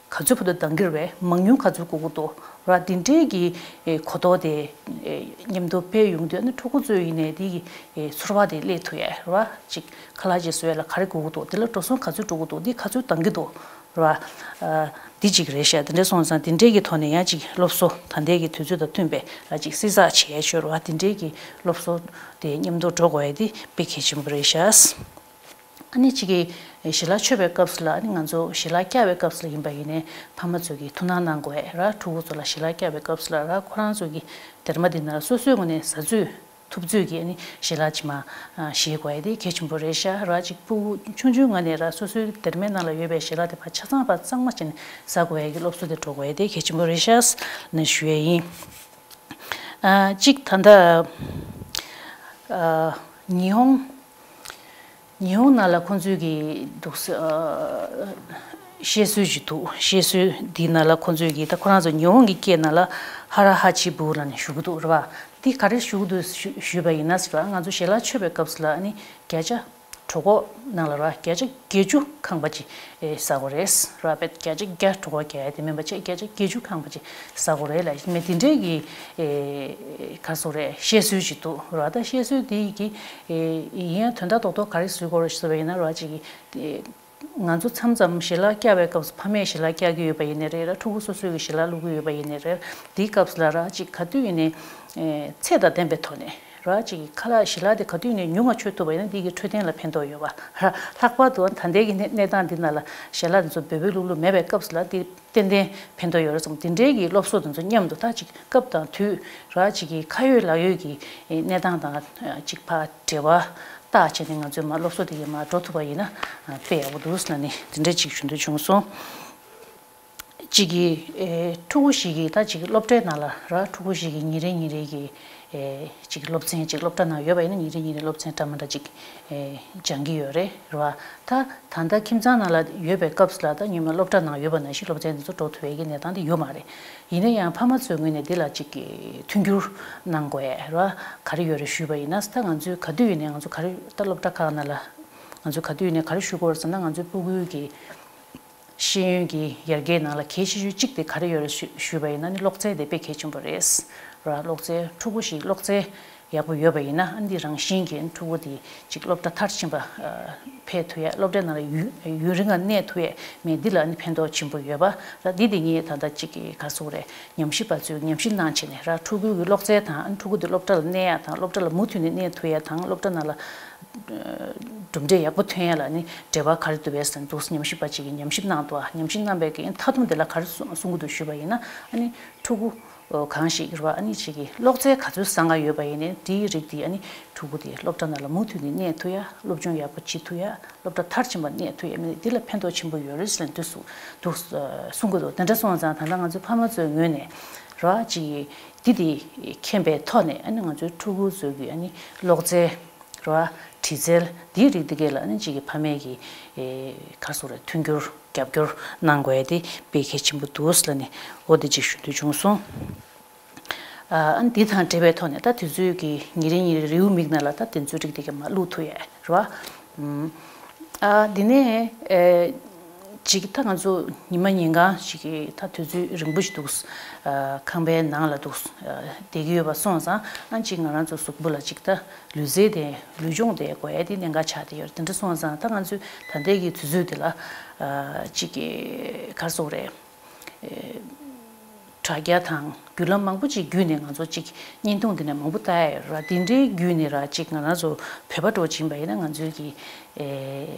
ག་ཚོད་བར་དུ་འདང་གི་རེད་པས། མང་ཉུང་ག་ཚོད་དགོས་ཀྱི་འདུག་ར། འདི་འདྲའི་གི་ཨེ་གོ་རྟོགས་དེ་ཨེ་མཉམ་དུ་སྤེལ་ཡོང་དུས་ཨ་ནི་ཕྲུ་གུ་ཚོས་ཡིན་ནའི་འདི་གི་ཨེ་ཚོར་བ་དེ་སླེབས་ཐུབ་ཡ་ར། ཅིག་ཁ་ལག་ཅིག་བཟོ་ཡ་ལ་ག་རེ་དགོས་ཀྱི་འདུག་འདི་ལ་འགྲོ་སོང་ག་ཚོད་འགྲོ་གི་འདུག་འདི་ག་ཚོད་འདང་གི་འདུག་ར། ཨ་འདི་གཅིག་རེད་ཤག་འདི་འདྲ་སོང་ཙང་འདི་འདྲའི་གི་ཐོག་ནས་ཡང་ཅིག་སློབ་གསོ་ད་ལྟའི་གི་དུས་ཚོད་དང་མཐུན་པའི་ཨ་ཅིག་བསྲི་ཚགས་བྱེད་ཡ་ཆོས་ར། འདི་འདྲའི་གི་སློབ་གསོ་དེ་མཉམ་དུ་འགྲོ་དགོས་ཡ་དེ་དཔེ་གལ་ཆེན་པོ་རེད་ཤག་ཨ་ནི་གཅིག་གི་ཞལ་ལག་མཆོད་པའི་སྐབས་སུ་ལ་ཨ་ནི་ང་ཚོ་ཞལ་ལག་བཀྱག་པའི་སྐབས་སུ་ལ་ཡིན་པ་ཡིན་ནའི་ཕ་མ་ཚོས་ཀྱི་ཐུགས་སྣང་གནང་དགོས་ར། ཕྲུ་གུ་ཚོ་ལ་ཞལ་ལག་བཀྱག་པའི་སྐབས་སུ་ལ་ར་ཁོ་རང་ཚོ་གི་སྡེར་མ་འདི་ནང་ལ་སོ་སོའི་ངོས་ནས་ཟ་ཚོད་ཐུབ་ཚོད་ཀྱི་ཨ་ནི་ཞལ་ལག་ཅིག་མ་ཨ་བཞེས་དགོས་ཡ་དེ་གལ་ཆེན་པོ་རེད་ཤག་ར། གཅིག་ཕྲུ་གུ་ཆུང་ཆུང་ངང་ནས་ར་སོ་སོའི་སྡེར་མའི་ནང་ལ་ཡོད་པའི་ཞལ་ལག་དེ་ཕར་ཆ་ཚང་ཕར་གཙང་མ་བྱས་ནས་ཟ་དགོས་ཡ་གི་སློབ་གསོ་དེ་འགྲོ་དགོས་ཡ་དེ་གལ་ཆེན་པོ་རེད་ཤག་ནས་ཞུ་ཡ་ཡིན། ཨ་གཅིག་ད་ལྟ་ཨ་ཉི་ཧོང་ཉི་ཧོང་ནང་ལ་ཁོང་ཚོས་ཀྱི་འདུག་ས་ཨ་བཤད་སྲོལ་ཞིག་འདུག་བཤད་སྲོལ་འདི་ནང་ལ་ཁོང་ཚོས་ཀྱི་ད་ཁོ་རང་ཚོ་ཉི་ཧོང་གི་སྐད་ནང་ལ་ཧ་ར་ཧ་ཆི་བུ་ལབ་ནས་ཞུ་གི་འདུག་རེད་པ། འདི་ག་རེ་ཞུ་གི་འདུག་ཞུ་ཞུས་པ་ཡིན་ན་ཟེར་བ། ང་ཚོ་ཞལ་ལག་མཆོད་པའི་སྐབས་སུ་ལ་ཨ་ནི་བརྒྱ་ཆ་གྲོད་ཁོག་ནང་ལ་ར་བརྒྱ་ཆ་བརྒྱད་ཅུ་ཁེངས་པ་ཅིག་ཨེ་ཟ་དགོས་རེད་ར། བས་བརྒྱ་ཆ་བརྒྱ་གྲོད་ཁོག་རྒྱག་ཡ་དེ་མིན་པ་བྱས་བརྒྱ་ཆ་བརྒྱད་ཅུ་ཁེངས་པ་ཅིག་ཟ་དགོས་རེད་ལབ་མེད། དེ་འདྲའི་གི་ཨེ་ག་རེ་ཟེར་དགོས་རེད། བཤད་སྲོལ་ཞིག་འདུག་ར། ད་བཤད་སྲོལ་དེ་གི་ཨེ་ཡིན་ཡང་དོན་དག་རྡོག་རྡོག་ག་རེ་བཟོ་དགོས་རེད་ཟེར་བ་ཡིན་ན་ར། ཅིག་གི་ང་ཚོ་མཚམས་མཚམས་ཞལ་ལག་བཀྱག་པའི་སྐབས་སུ་ཕ་མས་ཞལ་ལག་བཀྱག་གི་ཡོད་པ་ཡིན་ནའི་རེད་ར། ཕྲུ་གུ་སོ་སོས་ཀྱི་ཞལ་ལག་བླུག་གི་ཡོད་པ་ཡིན་ནའི་རེད། དེའི་སྐབས་སུ་ལ་ར་ཅིག་ག་དུས་ཡིན་ནའི་ཨེ་ཚད་དང་ལྡན་པའི་ཐོག་ནས་ར། ཅིག་གི་ཁ་ལག་ཞལ་ལག་དེ་ག་དུས་ནས་ཉུང་ང་མཆོད་ཐུབ་པ་ཡིན་ན་འདི་གི་འཕྲོད་བསྟེན་ལ་ཕན་ཐོགས་ཡོད་པ་ར། ལྷག་པར་དུ་ད་ལྟའི་གི་གནས་གནས་སྟངས་འདི་ནང་ལ་ཞལ་ལག་འདི་ཚོ་འབོལ་པོའི་ལུག་ལུག་མེད་པའི་སྐབས་སུ་ལ་འདི་ཏན་ཏན་ཕན་ཐོགས་ཡོད་རེད་བསམ། འདི་འདྲའི་གི་སློབ་གསོ་འདི་ཚོ་མཉམ་དུ་ད་ཅིག་སྐབས་དང་དུས་ར། ཅིག་གི་ཁ་ཡོད་ལག་ཡོད་ཀྱི་གནས་སྟངས་དང་ཅིག་ཕར་འབྲེལ་བ་བཏགས་བྱས་ནས་ང་ཚོས་མ་སློབ་གསོ་འདི་གི་མ་འགྲོ་ཐུབ་པ་ཡིན་ན་དཔེ་ཡག་པོ་འདུག་ཟེར་ནས་འདི་འདྲ་ཅིག་ཞུ་འདོད་བྱུང་སོང་། གཅིག་གིས་ཨེ་ཕྲུ་གུ་ཞིག་གིས་ད་ཅིག་སློབ་གྲྭའི་ནང་ལ་ར། ཕྲུ་གུ་ཞིག་གིས་ཉིན་རེ་ཉིན་རེ་གི་ཨེ་ཅིག་སློབ་ཚན་ཅིག་སློབ་གྲྭ་ནང་ཡོད་པ་ཡིན་ན་ཉིན་རེ་ཉིན་རེ་སློབ་ཚན་འདྲ་མི་འདྲ་ཅིག་ཨེ་སྦྱང་གི་ཡོད་རེད་ར། ད་ད་ལྟ་ཁྱིམ་ཚང་ནང་ལ་ཡོད་པའི་སྐབས་སུ་ལ་ད་ཉི་མ་སློབ་གྲྭ་ནང་ཡོད་པ་ནང་བཞིན་སློབ་ཚན་འདི་ཚོ་འགྲོ་ཐུབ་པའི་གི་གནས་སྟངས་དེ་ཡོད་མ་རེད། ཡིན་ན་ཡང་ཕ་མ་ཚོའི་ངོས་ནས་འདི་ལ་ཅིག་མཐུན་འགྱུར་གནང་དགོས་ར། ག་རེ་ཡོད་རེད་ཞུས་པ་ཡིན་ན། ད་ང་ཚོས་ག་དུས་ཡིན་ནའི་ང་ཚོ་ག་རེ་ད་སློབ་གྲྭ་ཁག་ནང་ལ་ང་ཚོས་ག་དུས་ཡིན་ནའི་ག་རེ་ཞུ་དགོས་རེད་ཟེར་ན། ང་ཚོའི་ཕྲུ་གུའི་གི་ཤེས་ཡོན་གྱི་ཡར་རྒྱས་ནང་ལ་གལ་ཆེ་ཤོས་གཅིག་དེ་ག་རེ་ཡོད་རེད་ཞུ་ཞུས་པ་ཡིན་ན་ནི་གློག་རྫས་དེ་དཔེ་གལ་ཆེན་པོ་རེད་ར། གློག་རྫས་ཕྲུ་གུ་ཞིག་གློག་རྫས་ཡག་པོ་ཡོད་པ་ཡིན་ན་ཨ་འདི་རང་བཞིན་གྱིས་ཕྲུ་གུ་དེ་ཅིག་སློབ་གྲྭ་མཐར་ཕྱིན་པ་ཨ་ཕེབས་ཐུབ་ཡ། སློབ་གྲྭའི་ནང་ལ་ཡུན་ཡུན་རིང་ང་གནས་ཐུབ་ཡ་མེད་འདི་ལ་ཨ་ནི་ཕན་ཐོགས་ཆེན་པོ་ཡོད་པ་ར། འདི་དེ་ངས་ད་ལྟ་ཅིག་གི་ག་རེ་ཟེར་དགོས་རེད། ཉམས་ཞིབ་པ་ཚོས་ཉམས་ཞིབ་གནང་བྱས་ནས་ར། ཕྲུ་གུ་གི་གློག་རྫས་དང་ཨ་ནི་ཕྲུ་གུ་དེ་སློབ་གྲྭ་ལ་གནས་ཡ་དང་སློབ་གྲྭ་ལ་མུ་མཐུད་ནས་གནས་ཐུབ་ཡ་དང་སློབ་གྲྭ་ནང་ལ་གྲུབ་འབྲས་ཡག་པོ་ཐོན་ཡ་ལ་ནི་འབྲེལ་བ་ག་རེ་འདུག་པས་ཟེར་འདུག་ཉམས་ཞིབ་པ་ཅིག་གིས་ཉམས་ཞིབ་གནང་འདུག་ཉམས་ཞིབ་གནང་པའི་གི་མཐའ་སྡོམ་དེ་ལ་ག་རེ་གསུང་གསུང་གི་འདུག་ཞུས་པ་ཡིན་ན། ཨ་ནི་ཕྲུ་གུ་གང་ཞིག་རེད་པ། ཨ་ནི་ཅིག་གི་གློག་རྫས་ག་ཚོད་བཟང་ང་ཡོད་པ་ཡིན་ནའི་དེའི་རིགས་དེ་ཨ་ནི་ཕྲུ་གུ་དེ་སློབ་གྲྭ་ནང་ལ་མུ་མཐུད་ནས་གནས་ཐུབ་ཡ། སློབ་སྦྱོང་ཡག་པོ་བྱེད་ཐུབ་ཡ། སློབ་གྲྭ་མཐར་ཕྱིན་པ་གནས་ཐུབ་ཡ་མིན་ནའི་དེ་ལ་ཕན་ཐོགས་ཆེན་པོ་ཡོད་རེད་ཟེར་ནས་འདུག་གསུང་གི་འདུག་གསུང་གི་འདུག་དེ་འདྲ་སོང་ཙང་ད་ལྟ་ང་ཚོའི་ཕ་མ་ཚོའི་ངོས་ནས་ ར་ཅིག་འདི་དེ་མཁྱེན་པའི་ཐོག་ནས་ཨ་ནི་ང་ཚོའི་ཕྲུ་གུ་ཚོའི་གི་ཨ་ནི་ཀློག་རྩལ་ར་དྲི་རྩལ་འདིའི་རིགས་དེ་གས་ལ་ཨ་ནི་ཅིག་གི་ཕ་མས་གི་ག་རེ་ཟེར་དགོས་རེད། མཐུན་འགྱུར་རྒྱབ་སྐྱོར་གནང་དགོས་ཡ་དེ་དཔེ་གལ་ཆེན་པོ་འདུག་ལབ་ནས་འོ་དེ་ཅིག་ཞུ་འདོད་བྱུང་སོང་། ཨ་འདི་དང་འབྲེལ་བའི་ཐོག་ནས་ད་དུས་ཚོད་ཀྱི་ཉིན་རེ་ཉིན་རེ་རེའུ་མིག་ནང་ལ་ད་དེ་ཚོའི་རིགས་དེ་གས་མར་བླུག་ཐུབ་ཡ་རེད་བ། ཨ་འདི་ནས་ཨེ་ཅིག་ད་ང་ཚོ་ཉི་མ་ཉིན་གང་ཞིག་གི་ད་དུས་ཚོད་རིང་པོ་ཞིག་འདུག་ཨ་ཁང་པའི་ནང་ལ་འདུག་ཨ་བསྡད་ཀྱི་ཡོད་པ་སོང་ཙང་ཨ་ཅིག་ང་རང་ཚོ་གཟུགས་པོ་ལ་ཅིག་ད་ལུས་རྩལ་དེ་ལུས་སྦྱོང་དེ་དགོས་ཡ་དེ་གནད་འགག་ཆགས་བསྡད་ཡོད་རེད། དེ་འདྲ་སོང་ཙང་ད་ང་ཚོས་ད་ལྟའི་གི་དུས་ཚོད་དེ་ལ་ཨ་ཅིག་གི་ག་རེ་ཟེར་དགོས་རེད། ཨེ་དྲ་རྒྱ་དང་བརྒྱུད་ལམ་མང་པོ་ཅིག་བརྒྱུད་ནས་ང་ཚོ་ཅིག་བརྙན་ཐུང་འདི་ནས་མང་པོ་ལྟ་ཡ་ཡོད་ར། འདི་འདྲའི་བརྒྱུད་ནས་ར་ཅིག་ང་རང་ཚོ་བོད་པ་འདྲ་བོ་ཅིག་ཡིན་པ་ཡིན་ན་ང་ཚོའི་གི་ཨེ་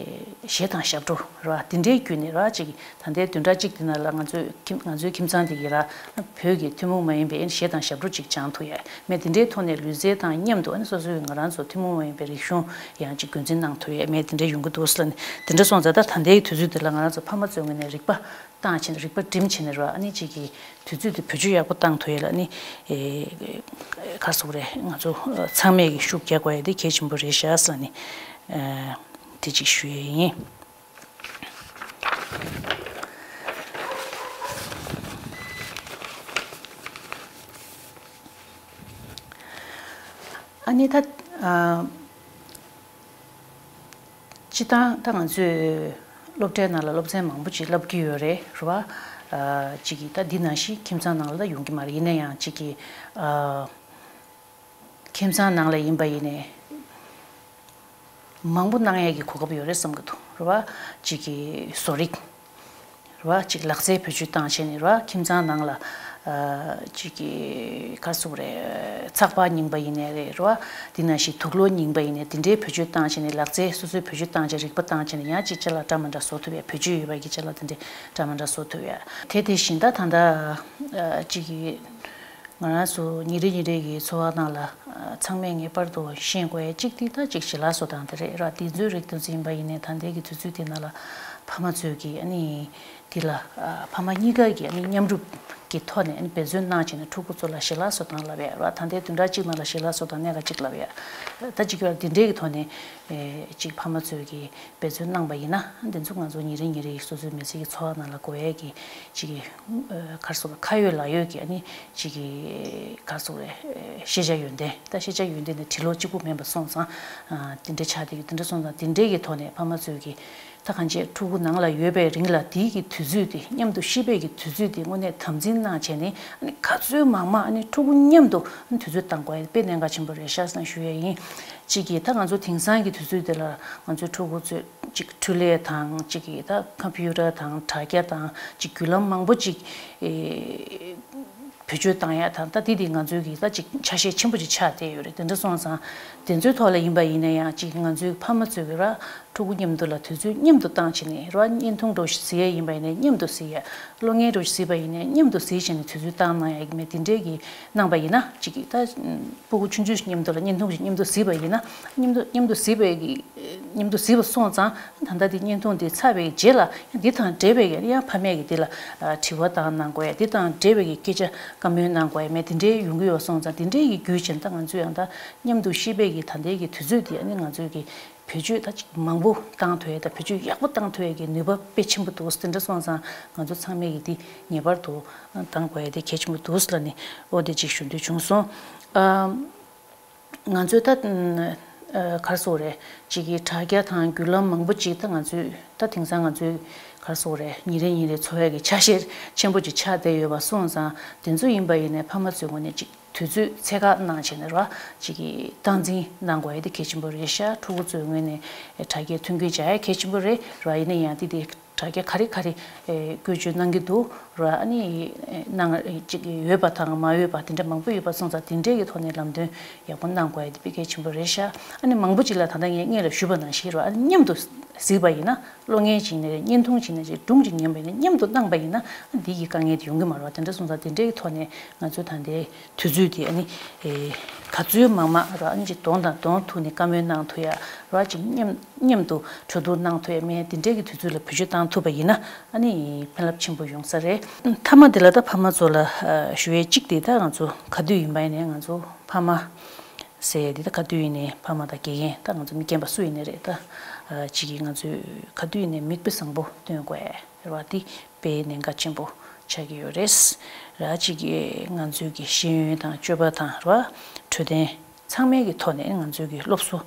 གཞས་དང་ཞབས་བྲོ་ར་འདི་འདྲའི་བརྒྱུད་ནས་ར་ཅིག་ད་ལྟའི་བདུན་ཕྲག་གཅིག་འདི་ནང་ལ་ང་ཚོའི་ཁྱིམ་ང་ཚོའི་ཁྱིམ་ཚང་འདི་གི་ར་བོད་ཀྱི་ཐུན་མོང་མ་ཡིན་པའི་གཞས་དང་ཞབས་བྲོ་ཅིག་སྦྱང་ཐུབ་ཡ་མེད། འདི་འདྲའི་ཐོག་ནས་ལུས་རྩལ་དང་མཉམ་དུ་ཨ་ནི་སོ་སོའི་ང་རང་ཚོ་ཐུན་མོང་མ་ཡིན་པའི་རིག་གཞུང་ཡང་ཅིག་རྒྱུན་འཛིན་གནང་ཐུབ་ཡ་མེད། འདི་འདྲའི་ཡོང་གི་འདུག་ཟེར་ལབ་ནས་འདི་འདྲ་སོང་ཙང་ད་ད་ལྟའི་དུས་ཚོད་འདི་ལ་ང་རང་ཚོ་ཕ་མ་ཚོའི་ངོས་ནས་རིག་པ་བཏང་བྱས་ནས་རིག་པ་སྒྲིམ་བྱས་ནས་ར་ཨ་ནི་གཅིག་གི་དུས་ཚོད་དེ་བེད་སྤྱོད་ཡག་པོ་བཏང་ཐུབ་ཡས་ལ་ཨ་ནི་ཨེ་ག་རེ་ཟེར་དགོས་རེད། ང་ཚོ་ཚང་མས་ཀྱི་ཤུགས་རྒྱག་དགོས་ཡས་དེ་གལ་ཆེན་པོ་རེད་ཤག་ཟེར་ནས་ཨེ་དེ་གཅིག་ཞུ་ཡས་ཡིན། ཨ་ནི་ད་ཨ། སྤྱིར་བཏང་ད་ང་ཚོས་སློབ་གྲྭའི་ནང་ལ་སློབ་ཚན་མང་པོ་ཅིག་བསླབ་ཀྱི་ཡོད་རེད། རེད་བ། ཨ་གཅིག་གིས་ད་འདི་ནང་བཞིན་ཁྱིམ་ཚང་ནང་ལ་ད་ཡོང་གི་མ་རེད། ཡིན་ན་ཡང་གཅིག་གིས་ཨ་ཁྱིམ་ཚང་ནང་ལ་ཡིན་པ་ཡིན་ནའི་མང་པོ་གནང་ཡས་ཀྱི་གོ་སྐབས་ཡོད་རེད་བསམ་གྱི་འདུག་རེད་བ། གཅིག་གིས་བཟོ་རིག་རེད་བ། གཅིག་ལག་རྩལ་བེད་སྤྱོད་བཏང་བྱས་ནས་རེད་བ། ཁྱིམ་ཚང་ནང་ལ་ཨ་གཅིག་གི་ག་རེ་ཟེར་དགོས་རེད། ཚགས་པར་རྙིང་པ་ཡིན་ནའི་རེད་རེད་བ། འདི་ནང་བཞིན་དུག་ལོག་རྙིང་པ་ཡིན་ནའི་འདི་འདྲའི་བེད་སྤྱོད་བཏང་བྱས་ནས་ལག་རྩལ་སོ་སོའི་བེད་སྤྱོད་བཏང་བྱས་རིག་པ་བཏང་བྱས་ནས་ཡང་གཅིག་ཅ་ལག་འདྲ་མི་འདྲ་བཟོ་ཐུབ་ཡ། བེད་སྤྱོད་ཡོད་པ་གི་ཅ་ལག་འདི་འདྲའི་འདྲ་མི་འདྲ་བཟོ་ཐུབ་ཡ། དེ་དེ་བཞིན་ད་ད་ལྟ་ཨ་གཅིག་གི་ང་རང་ཚོ་ཉིན་རེ་ཉིན་རེ་གི་འཚོ་བ་ནང་ལ་ཨ་ཚང་མས་ངེས་པར་དུ་ཤེས་དགོས་ཡ་གཅིག་དེ་ད་གཅིག་ཞལ་ལག་བཟོ་སྟངས་དེ་རེད་ར། དེ་ཚོའི་རིགས་དེ་ཚོ་ཡིན་པ་ཡིན་ནའི་ད་ལྟའི་གི་དུས་ཚོད་དེ་ནང་ལ་ཕ་མ་ཚོས་གི་ཨ་ནི་དེ་ལ་ཨ་ཕ་མ་གཉིས་ཀ་གི་ཨ་ནི་མཉམ་རུབ་ཀྱི་ཐོག་ནས་ཨ་ནི་འབད་བརྩོན་གནང་བྱས་ནས་ཕྲུ་གུ་ཚོ་ལ་ཞལ་ལག་བཟོ་སྟངས་ལབ་ཡ་ར། ད་ལྟའི་བདུན་ཕྲག་གཅིག་ནང་ལ་ཞལ་ལག་བཟོ་སྟངས་གནད་འགག་གཅིག་ལབ་ཡ། ད་གཅིག་གི་དེ་འདྲའི་གི་ཐོག་ནས་ཨེ་གཅིག་ཕ་མ་ཚོས་གི་འབད་བརྩོན་གནང་པ་ཡིན་ན་འདི་ཚོ་ང་ཚོ་ཉིན་རེ་ཉིན་རེ་ཡི་སོ་སོའི་མི་ཚེ་གི་འཚོ་བ་ནང་ལ་དགོས་ཡས་ཀྱི་གཅིག་གི་ཨ་ག་རེ་ཟེར་དགོས་རེད། ཁ་ཡོད་ལག་ཡོད་ཀྱི་ཨ་ནི་གཅིག་གི་ག་རེ་ཟེར་དགོས་རེད། ཤེས་བྱ་ཡོན་ཏན་ད་ཤེས་བྱ་ཡོན་ཏན་དེ་ཁྲི་ལོ་གཅིག་པུ་མིན་པ་སོང་ཙང་ཨ་དེ་འདྲ་ཆགས་བསྡད་ཀྱི། དེ་འདྲ་སོང་ཙང་དེ་འདྲའི་གི་ཐོག་ནས་ཕ་མ་ཚོས་ཀྱི་ད་གང་ཅི་ཕྲུ་གུ་ནང་ལ་ཡོད་པའི་རིང་ལ་དེའི་གི་དུས་ཚོད་དེ་མཉམ་དུ་གཤིབ་པའི་གི་དུས་ཚོད་དེ་དངོས་གནས་དམ་འཛིན་གནང་བྱས་ནས་ཨ་ནི་ག་ཚོད་མང་མང་ཨ་ནི་ཕྲུ་གུ་མཉམ་དུ་ཨ་ནི་དུས་ཚོད་བཏང་དགོས་ཡ་དཔེ་གནད་འགག་ཆེན་པོ་རེད་ཤག་ཟེར་ནས་ཞུ་ཡ་ཡིན། གཅིག་གིས་ད་ང་ཚོ་དེང་སང་གི་དུས་ཚོད་འདི་ལ་ང་ཚོའི་ཕྲུ་གུ་ཚོས་གཅིག་འཕྲུལ་ལས་དང་གཅིག་གིས་ད་ཁམ་པུ་ཊར་དང་དྲ་རྒྱ་དང་གཅིག་བརྒྱུད་ལམ་མང་པོ་གཅིག་ཨེ་བེད་སྤྱོད་བཏང་ཡ་དང་ད་དེ་དེ་ང་ཚོའི་གི་ད་གཅིག་ཆ་ཤས་ཆེན་པོ་ཅིག་ཆགས་བསྡད་ཡོད་རེད། དེ་འདྲ་སོང་ཙང་དེ་ཚོའི་ཐོག་ལ་ཡིན་པ་ཡིན་ན་ཡང་གཅིག་ང་ཚོའི་ཕ་མ་ཚོས་གི་ར་ཕྲུ་གུ་མཉམ་དུ་ལ་དུས་ཚོད་མཉམ་དུ་བཏང་བྱས་ནས་ར་བརྙན་ཐུང་འདྲ་བོ་ཞིག་གཟིགས་ཡ་ཡིན་པ་ཡིན་ན་མཉམ་དུ་གཟིགས་ཡ། གློག་བརྙན་འདྲ་བོ་ཞིག་གཟིགས་པ་ཡིན་ན་མཉམ་དུ་གཟིགས་བྱས་ནས་དུས་ཚོད་བཏང་གནང་ཡ་གི་མེད། དེ་འདྲའི་གི་གནང་པ་ཡིན་ན་གཅིག་གི་ད་སྤུ་གུ་ཆུང་ཆུང་ཞིག་མཉམ་དུ་ལ་བརྙན་ཐུང་ཞིག་མཉམ་དུ་གཟིགས་པ་ཡིན་ན་མཉམ་དུ་མཉམ་དུ་གཟིགས་པའི་གི་མཉམ་དུ་གཟིགས་པ་སོང་ཙང་ད་ལྟ་དེ་བརྙན་ཐུང་དེ་ཚར་བའི་རྗེས་ལ་ཡང་འདི་དང་འབྲེལ་བའི་གི་ཡང་ཕ་མས་གི་འདི་ལ་དྲི་བ་བཏང་གནང་དགོས་ཡ། འདི་དང་འབྲེལ་བའི་གི་སྐད་ཆ་བཀའ་མོལ་གནང་དགོས་ཡ་མེད། དེ་འདྲའི་ཡོང་གི་ཡོད་སོང་ཙང་དེ་འདྲའི་གི་བརྒྱུད་བྱས་ད་ང་ཚོས་ཡང་ད་མཉམ་དུ་གཤིབ་པའི་གི་ད་ལྟའི་གི་དུས་ཚོད་དེ་ཨ་ནི་ང་ཚོའི་གི་བེད་སྤྱོད་ད་ཅིག་མང་པོ་བཏང་ཐུབ་ཡ་ད་བེད་སྤྱོད་ཡག་པོ་བཏང་ཐུབ་ཡ་གི་ནུས་པ་དཔེ་ཆེན་པོ་འདུག་དེ་འདྲ་སོང་ཙང་ང་ཚོ་ཚང་མས་གི་འདི་ངེས་པར་དུ་བཏང་དགོས་ཡ་དེ་གལ་ཆེན་པོ་འདུག་ལབ་ནས་འོ་དེ་ཅིག་ཞུ་འདོད་བྱུང་སོང་། ཨ། ང་ཚོས་ད་ཨ་ག་རེ་ཟེར་དགོས་རེད། གཅིག་གི་དྲ་རྒྱ་དང་བརྒྱུད་ལམ་མང་པོ་ཅིག་ད་ང་ཚོས་ད་དེང་སང་ང་ཚོས་ག་རེ་ཟེར་དགོས་རེད། ཉིན་རེ་ཉིན་རེ་འཚོ་བའི་གི་ཆ་ཤས་ཆེན་པོ་ཅིག་ཆགས་བསྡད་ཡོད་པ་སོང་ཙང་དེ་ཚོ་ཡིན་པ་ཡིན་ནའི་ཕ་མ་ཚོའི་ངོས་ནས་ཅིག་དུས་ཚོད་ཚད་བཀག་གནང་བྱས་ནས་ར་གཅིག་གི་སྟངས་འཛིན་གནང་དགོས་ཡ་དེ་གལ་ཆེན་པོ་རེད་ཤག་ཕྲུ་གུ་ཚོའི་ངོས་ནས་དྲ་རྒྱའི་མཐུན་རྐྱེན་སྦྱར་ཡ་གལ་ཆེན་པོ་རེད་ར། ཡིན་ན་ཡང་དེ་དེ་དྲ་རྒྱ་ག་རེ་ག་རེ་ཨེ་བཀོལ་སྤྱོད་གནང་གི་འདུག་ར། ཨ་ནི་ཨེ་གནང་ཅིག་ཡོད་པ་དང་མ་ཡོད་པ་དེ་འདྲ་མང་པོ་ཡོད་པ་སོང་ཙང་དེ་འདྲའི་གི་ཐོག་ནས་ལམ་སྟོན་ཡག་པོ་གནང་དགོས་ཡ་དེ་དཔེ་གལ་ཆེན་པོ་རེད་ཤག་ཨ་ནི་མང་པོ་ཅིག་ལ་ད་ལྟ་ངས་སྔོན་ལ་ཞུས་པ་ནང་བཞིན་ར། ཨ་ནི་མཉམ་དུ་གཟིགས་པ་ཡིན་ན་གློག་བརྙན་བྱས་ནས་རེད། བརྙན་ཐུང་བྱས་ནས་རེད། སྒྲུང་ཅིག་ཉན་པ་ཡིན་ན་མཉམ་དུ་གནང་པ་ཡིན་ན་ཨ་འདི་གི་དཀའ་ངལ་དེ་ཡོང་གི་མ་རེད་བ། དེ་འདྲ་སོང་ཙང་དེ་འདྲའི་གི་ཐོག་ནས་ང་ཚོས་ད་ལྟའི་དུས་ཚོད་དེ་ཨ་ནི་ཨེ་ག་ ག་ཚོད་མང་མང་ར་ཨ་ནི་ཅིག་གདོང་དང་གདོང་ཐུག་ནས་བཀའ་མོལ་གནང་ཐུབ་ཡ་ར་ཅིག་མཉམ་མཉམ་དུ་གྲོས་བསྡུར་གནང་ཐུབ་ཡ་མེད་དེ་འདྲའི་གི་དུས་ཚོད་ལ་བེད་སྤྱོད་བཏང་ཐུབ་པ་ཡིན་ན་ཨ་ནི་ཕན་རླབས་ཆེན་པོ་ཡོང་ས་རེད། མཐའ་མ་དེ་ལ་ད་ཕ་མ་ཚོ་ལ་ཞུ་ཡས་གཅིག་དེ་ད་ང་ཚོ་ག་དུས་ཡིན་པ་ཡིན་ནའི་ང་ཚོ་ཕ་མ་ཟེར་ཡས་དེ་ད་ག་དུས་ཡིན་ནའི་ཕ་མ་དང་དགེ་རྒན་ད་ང་ཚོ་མི་རྒན་པ་སུ་ཡིན་ནའི་རེད། ད་ཅིག་གིས་ང་ཚོས་ག་དུས་ཡིན་ནའི་མིག་དཔེ་བཟང་པོ་སྟོན་དགོས་རེད་བ། དེ་དཔེ་གནད་འགག་ཆེན་པོ་ཆགས་ཀྱི་ཡོད་རེད། ར་ཅིག་གིས་ང་ཚོའི་གི་ཤེས་ཡོན་དང་སྤྱོད་པ་དང་ར་འཕྲོད་བསྟེན་ཚང་མའི་གི་ཐོག་ནས་ང་ཚོའི་གི་སློབ་གསོ་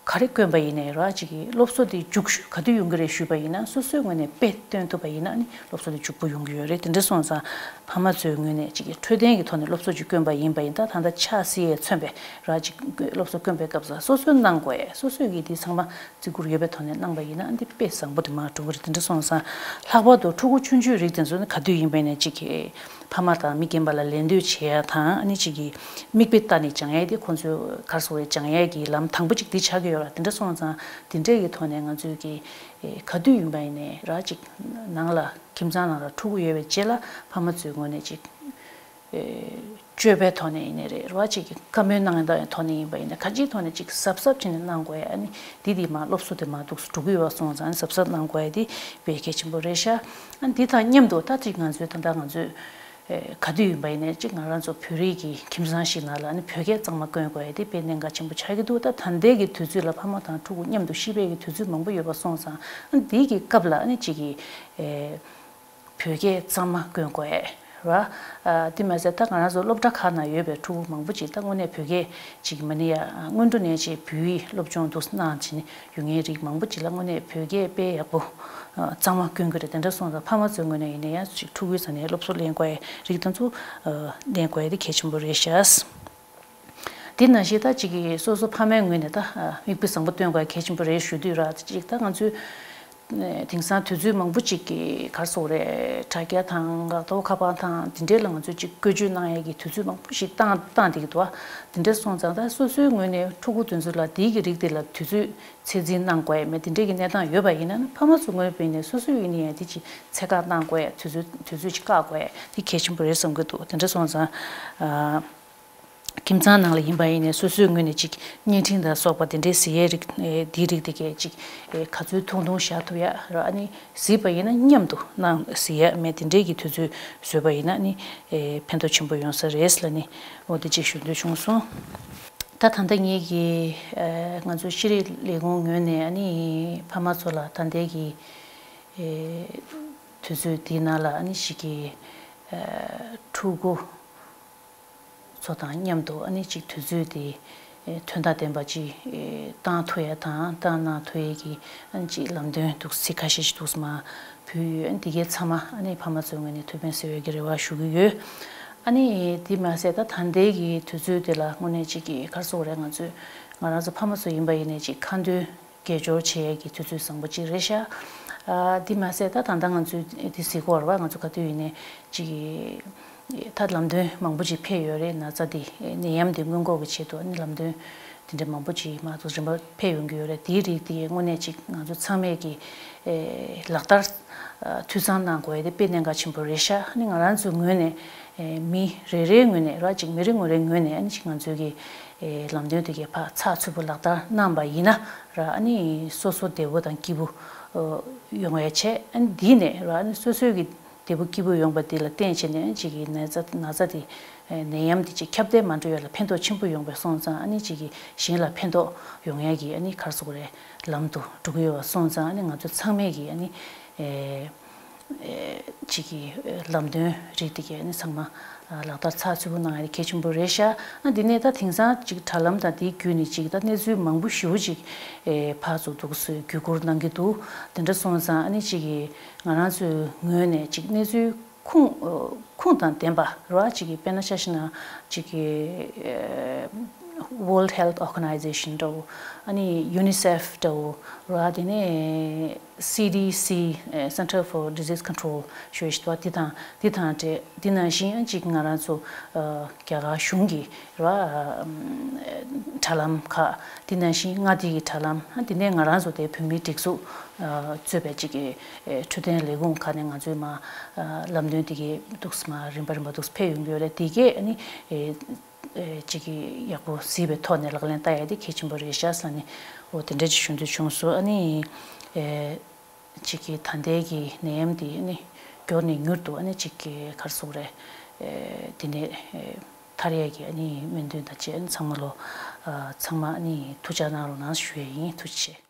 ག་རེ་བསྐོན་པ་ཡིན་ནའི་ར་ཅིག་གི་སློབ་གསོ་དེ་མཇུག་ག་དུས་ཡོང་གི་རེད་ཞུས་པ་ཡིན་ན་སོ་སོའི་ངོས་ནས་དཔེ་སྟོན་ཐུབ་པ་ཡིན་ན་ནི་སློབ་གསོ་དེ་མཇུག་པོ་ཡོང་གི་ཡོད་རེད། དེ་འདྲ་སོང་ཙང་ཕ་མ་ཚོའི་ངོས་ནས་ཅིག་གི་འཕྲོད་བསྟེན་གི་ཐོག་ནས་སློབ་གསོ་ཅིག་བསྐོན་པ་ཡིན་པ་ཡིན་ད་ད་ལྟ་ཆགས་སྲིད་ཡས་མཚོན་པའི་ར་ཅིག་སློབ་གསོ་བསྐོན་པའི་སྐབས་སུ་སོ་སོའི་གནང་དགོས་སོ་སོའི་གི་དེ་ཚང་མ་བརྩི་བཀུར་ཡོད་པའི་ཐོག་ནས་གནང་པ་ཡིན་ན་འདི་དཔེ་བཟང་པོ་དེ་མར་འགྲོ་གི་རེད། དེ་འདྲ་སོང་ཙང་ལྷག་པར་དུ་ཕྲུ་གུ་ཆུང་ཆུང་རིགས་དེ་ཚོ་ནི་ག་དུས་ཡིན་པ་ཡིན་ནའི་གཅིག་གི་ཕ་མ་དང་མི་རྒན་པ་ལ་ལད་ཟློས་བྱེད་ཡ་དང་ཨ་ནི་གཅིག་གི་མིག་དཔེ་ལྟ་ནས་སྦྱང་ཡ་དེ་ཁོང་ཚོའི་གར་སོང་བའི་སྦྱང་ཡ་གི་ལམ་དང་པོ་གཅིག་འདི་ཆགས་ཀྱི་ཡོད་ར། དེ་འདྲ་སོང་ཙང་དེ་འདྲ་གི་ཐོག་ནས་ང་ཚོས་གི་ག་དུས་ཡིན་པ་ཡིན་ནའི་ར་གཅིག་ནང་ལ་ཁྱིམ་ཚང་ནང་ལ་ཕྲུ་གུ་ཡོད་པའི་རྗེས་ལ་ཕ་མ་ཚོའི་ངོས་ནས་གཅིག་སྤྱོད་པའི་ཐོག་ནས་ཡིན་ནའི་རེད་ར་གཅིག་གི་བཀའ་མོལ་གནང་ཡ་ཐོག་ནས་ཡིན་པ་ཡིན་ན་གང་ཅིའི་ཐོག་ནས་གཅིག་གཟབ་གཟབ་བྱས་ནས་གནང་དགོས་ཡ་ཨ་ནི་འདི་འདི་མ་སློབ་གསོ་དེ་མ་འདུག་འགྲོ་གི་ཡོད་པ་སོང་ཙང་གཟབ་གཟབ་གནང་དགོས་ཡ་དེ་དཔེ་གལ་ཆེན་པོ་རེད་ཤག་ཨ་འདི་དང་མཉམ་དུ་ད་གཅིག་ང་ཚོའི་ད་ལྟ་ང་ཚོའི་ག་དུས་ཡིན་པ་ཡིན་ནའི་གཅིག་ང་རང་ཚོ་བོད་རིགས་ཀྱི་ཁྱིམ་ཚང་ཞིག་ནང་ལ་ཨ་ནི་བོད་སྐད་གཙང་མ་བསྐྱོན་དགོས་ཡ་དེ་དཔེ་གནད་འགག་ཆེན་པོ་ཆགས་ཀྱི་འདུག་ད་ད་ལྟའི་གི་དུས་ཚོད་ལ་ཕ་མ་དང་ཕྲུ་གུ་མཉམ་དུ་ཤི་བའི་གི་དུས་ཚོད་མང་པོ་ཡོད་པ་སོང་ཙང་ཨ་འདི་གི་སྐབས་ལ་ཨ་ནི་གཅིག་གི་བོད་སྐད་གཙང་མ་བསྐྱོན་དགོས་ར། ཨ་དེ་མ་ཟད་ད་ང་རང་ཚོ་སློབ་གྲྭ་ཁག་ནང་ཡོད་པའི་ཕྲུ་གུ་མང་པོ་ཅིག་ད་དངོས་གནས་བོད་སྐད་ཅིག་མ་ནི་ཡ་སྔོན་འགྲོ་ནས་ཅིག་བོད་ཡིག་སློབ་སྦྱོང་འདུག་གནང་བྱས་ནས་ཡོང་མཁན་རིགས་མང་པོ་ཅིག་ལ་དངོས་གནས་བོད་སྐད་དཔེ་ཡག་པོ་ཨ་གཙང་མ་བསྐྱོན་དགོས་རེད། དེ་འདྲ་སོང་ཙང་ཕ་མ་ཚོའི་ངོས་ནས་ཡིན་ན་ཡང་ཅིག་ཕྲུ་གུའི་ས་ནས་སློབ་གསོ་ལེན་དགོས་རིགས་དེ་ཚོ་ཨ་ལེན་དགོས་དེ་གལ་ཆེན་པོ་རེད་ཤག་དེ་ནང་བཞིན་ད་ཅིག་གི་སོ་སོ་ཕ་མའི་ངོས་ནས་ད་ཨ་མིག་དཔེ་བཟང་པོ་སྟོན་དགོས་གལ་ཆེན་པོ་རེད་ཞུ་དུས་ར་ཅིག་ད་ང་ཚོའི་དེང་སང་དུས་ཚོད་མང་པོ་ཅིག་གི་གར་སོགས་རེད་དྲ་རྒྱ་དང་འགག་ཐོག་ཁ་པར་དང་དེ་འདྲའི་ལ་ང་ཚོས་ཅིག་བཀོལ་སྤྱོད་གནང་ཡས་ཀྱི་དུས་ཚོད་མང་པོ་ཞིག་བཏང་བཏང་བསྡད་ཀྱི་འདུག་དེ་འདྲ་སོང་ཙང་ད་སོ་སོའི་ངོས་ནས་ཕྲུ་གུ་དེ་ཚོ་ལ་དེའི་གི་རིགས་དེ་ལ་དུས་ཚོད་ཚད་འཛིན་གནང་དགོས་ཡས་མེད་དེ་འདྲའི་གི་གནས་སྟངས་ཡོད་པ་ཡིན་ན་ཕ་མ་ཚོ་ངོས་ནས་སོ་སོའི་ཡིན་ན་ཡང་དེ་ཅིག་ཚད་བཀག་གནང་དགོས་ཡས་དུས་ཚོད་དུས་ཚོད་ཅིག་བཀག་དགོས་ཡས་དེ་གལ་ཆེན་པོ་རེད་བསམ་གྱི་འདུག་དེ་འདྲ་སོང་ཙང་ཨ། ཁྱིམ་ཚང་ནང་ལ་ཡིན་པ་ཡིན་ནའི་སོ་སོའི་ངོས་ནས་ཅིག་བརྙན་འཕྲིན་དང་སོགས་པ་དེ་འདྲའི་གཟིགས་ཡས་རིགས་ཨེ་དེའི་རིགས་དེ་གས་ཅིག་ཨེ་ག་ཚོད་ཐུང་ཐུང་བཞག་ཐུབ་ཡ་ར་ཨ་ནི་གཟིགས་པ་ཡིན་ན་མཉམ་དུ་གནང་གཟིགས་ཡ་མེད་དེ་འདྲའི་གི་དུས་ཚོད་བཟོས་པ་ཡིན་ན་ཨ་ནི་ཨེ་ཕན་ཐོགས་ཆེན་པོ་ཡོང་ས་རེད་ལབ་ནི་འོ་དེ་ཅིག་ཞུ་འདོད་བྱུང་སོང་། ད་ད་ལྟ་ངེད་ཀྱི་ཨེ་ང་ཚོ་ཤེས་རིག་ལས་ཁུངས་ངོས་ནས་ཨ་ནི་ཕ་མ་ཚོ་ལ་ད་ལྟའི་གི་ཨེ་དུས་ཚོད་འདིའི་ནང་ལ་ཨ་ནི་ཞིག་གི་ཨེ་ཕྲུ་གུ་ཚོ་དང་མཉམ་དུ་ཨ་ནི་གཅིག་དུས་ཚོད་དེ་ཨེ་དོན་དང་ལྡན་པ་ཅིག་ཨེ་བཏང་ཐུབ་ཡ་དང་བཏང་གནང་ཐུབ་ཡ་གི་ཨ་ནི་གཅིག་ལམ་སྟོན་འདུག་སེ་ཁ་ཤས་ཤིག་འདུག་སེ་མར་ཕུལ་ཡོད། ཨ་ནི་དེ་གའི་ཚང་མ་ཨ་ནི་ཕ་མ་ཚོའི་ངོས་ནས་ཐུགས་ཕན་གསོས་ཡོད་ཀྱི་རེ་བ་ཞུ་གི་ཡོད། ཨ་ནི་དེ་མ་ཟད་ད་ད་ལྟའི་གི་དུས་ཚོད་དེ་ལ་དངོས་གནས་གཅིག་གི་ག་རེ་ཟེར་དགོས་རེད། ང་ཚོས་ང་རང་ཚོ་ཕ་མ་ཚོ་ཡིན་པ་ཡིན་ནའི་གཅིག་ཁ་འདོན་དགེ་སྦྱོར་བྱེད་ཡས་ཀྱི་དུས་ཚོད་བཟང་པོ་གཅིག་རེད་ཤག་ཨ་དེ་མ་ཟད་ད་ད་ལྟ་ང་ཚོས་དེ་གཟིགས་སྐོར་བ་ང་ཚོ་ག་དུས་ཡིན་ནའི་གཅིག་ད་ལམ་སྟོན་མང་པོ་ཅིག་ཕེབས་ཡོད་རེད། ན་ཚ་དེ་ནད་ཡམས་དེ་སྔོན་འགོག་གི་ཆེད་དུ་ནི་ལམ་སྟོན་དེ་འདྲ་མང་པོ་ཅིག་མ་གཏོགས་རིམ་པ་ཕེབས་ཡོང་གི་ཡོད་རེད། དེའི་རིགས་དེ་དངོས་གནས་ཅིག་ང་ཚོ་ཚང་མས་ཀྱི་ལག་བསྟར་འཐུས་ཚང་གནང་དགོས་ཡས་དེ་དཔེ་གནད་འགག་ཆེན་པོ་རེད་ཤག་ནི་ང་རང་ཚོའི་ངོས་ནས་མི་རེ་རེའི་ངོས་ནས་ར་ཅིག་མི་རེ་ངོ་རེའི་ངོས་ནས་ནི་ཅིག་ང་ཚོའི་གི་ལམ་སྟོན་དེ་གའི་ཕར་ཚགས་ཚུད་པོ་ལག་བསྟར་གནང་པ་ཡིན་ན་ར་ཨ་ནི་སོ་སོ་བདེ་པོ་དང་སྐྱིད་པོ་ཡོང་བའི་ཆེད་ཨ་ནི་འདི་ནས་ར་ཨ་ནི་སོ་སོའི་གི་བདེ་པོ་སྐྱིད་པོ་ཡོང་པ་འདི་ལ་བརྟེན་བྱས་ནས་ཨ་ནི་ཅིག་གི་ན་ཚ་ན་ཚ་དེ་ནད་ཡམས་དེ་ཅིག་ཁྱབ་གདལ་མ་འགྲོ་ཡ་ལ་ཕན་ཐོགས་ཆེན་པོ་ཡོང་པའི་སོང་ཙང་ཨ་ནི་ཅིག་གི་གཞན་ལ་ཕན་ཐོགས་ཡོང་ཡ་གི་ཨ་ནི་ག་རེ་ཟེར་དགོས་རེད། ལམ་དུ་འགྲོ་གི་ཡོད་པ་སོང་ཙང་ཨ་ནི་ང་ཚོ་ཚང་མས་གི་ཨ་ནི། ཅིག་གི་ལམ་སྟོན་རིགས་དེ་གའི་ནི་ཚང་མ་ལག་བསྟར་ཚགས་ཚུད་པོ་གནང་ཡ་དེ་གལ་ཆེན་པོ་རེད་ཤག་ཨ་འདི་ནས་ད་དེང་སང་ཅིག་དྲ་ལམ་དང་དེའི་བརྒྱུད་ནས་ཅིག་ད་གནས་ཚུལ་མང་པོ་ཞེ་པོ་ཅིག་ཕར་ཚུར་འདུག་སེ་བརྒྱུད་བསྐུར་གནང་གི་འདུག་དེ་འདྲ་སོང་ཙང་ཨ་ནི་ཅིག་གི་ང་རང་ཚོའི་ངོས་ནས་ཅིག་གནས་ཚུལ་ཁུངས་ཁུངས་དང་ལྡན་པ་རེད་བ། ཅིག་གི་དཔེར་ན་ཆ་བཞག་ན་ཅིག་གི་World Health Organization འདྲ་བོ་ཨ་ནི་UNICEF འདྲ་བོ་རེད་བ། དེ་ནས། C D C Center for Disease Control ཞུ་ཡ་ཞིག་འདུག་དེ་དང་དེ་དང་འབྲེལ་དེ་ནང་བཞིན་ཅིག་ང་རང་ཚོ་རྒྱ་གར་གཞུང་གི་ར་དྲ་ལམ་ཁག་དེ་ནང་བཞིན་མངའ་སྡེ་གི་དྲ་ལམ་དེ་ནས་ང་རང་ཚོ་དེ་བོད་མིའི་སྒྲིག་འཛུགས་གཙོས་པའི་ཅིག་གི་འཕྲོད་བསྟེན་ལས་ཁུངས་ཁག་ནས་ང་ཚོའི་མ་ལམ་སྟོན་དེ་གའི་འདུག་མ་རིམ་པ་རིམ་པ་འདུག་ཕེབས་ཡོང་གི་ཡོད་རེད། དེ་གས་ནི། ཨེ་ཅིག་གི་ཡག་པོ་གཟིགས་པའི་ཐོག་ནས་ལག་ལེན་བསྟར་ཡ་དེ་གལ་ཆེན་པོ་རེད་ཤག་ཟེར་ནས་འོ་དེ་འདྲ་ཅིག་ཞུ་འདོད་བྱུང་སོང་། ཨ་ནི་ཨེ་ཅིག་གི་ད་ལྟའི་གི་ནད་ཡམས་དེ་ཨ་ནི་མགྱོགས་ནས་མྱུར་དུ་ཨ་ནི་ཅིག་གི་ག་རེ་ཟེར་དགོས་རེད། ཨེ་དེ་ནས་ཨེ་ཐར་ཡས་ཀྱི་ཨ་ནི་སྨོན་འདུན་དང་བཅས་ཨ་ནི་ཚང་མ་ལོ་ཨ་ཚང་མ་ཨ་ནི་ཐུགས་ཅག་གནང་རོགས་གནང་ཞུ་ཡས་ཡིན། ཐུགས་རྗེ་ཆེ།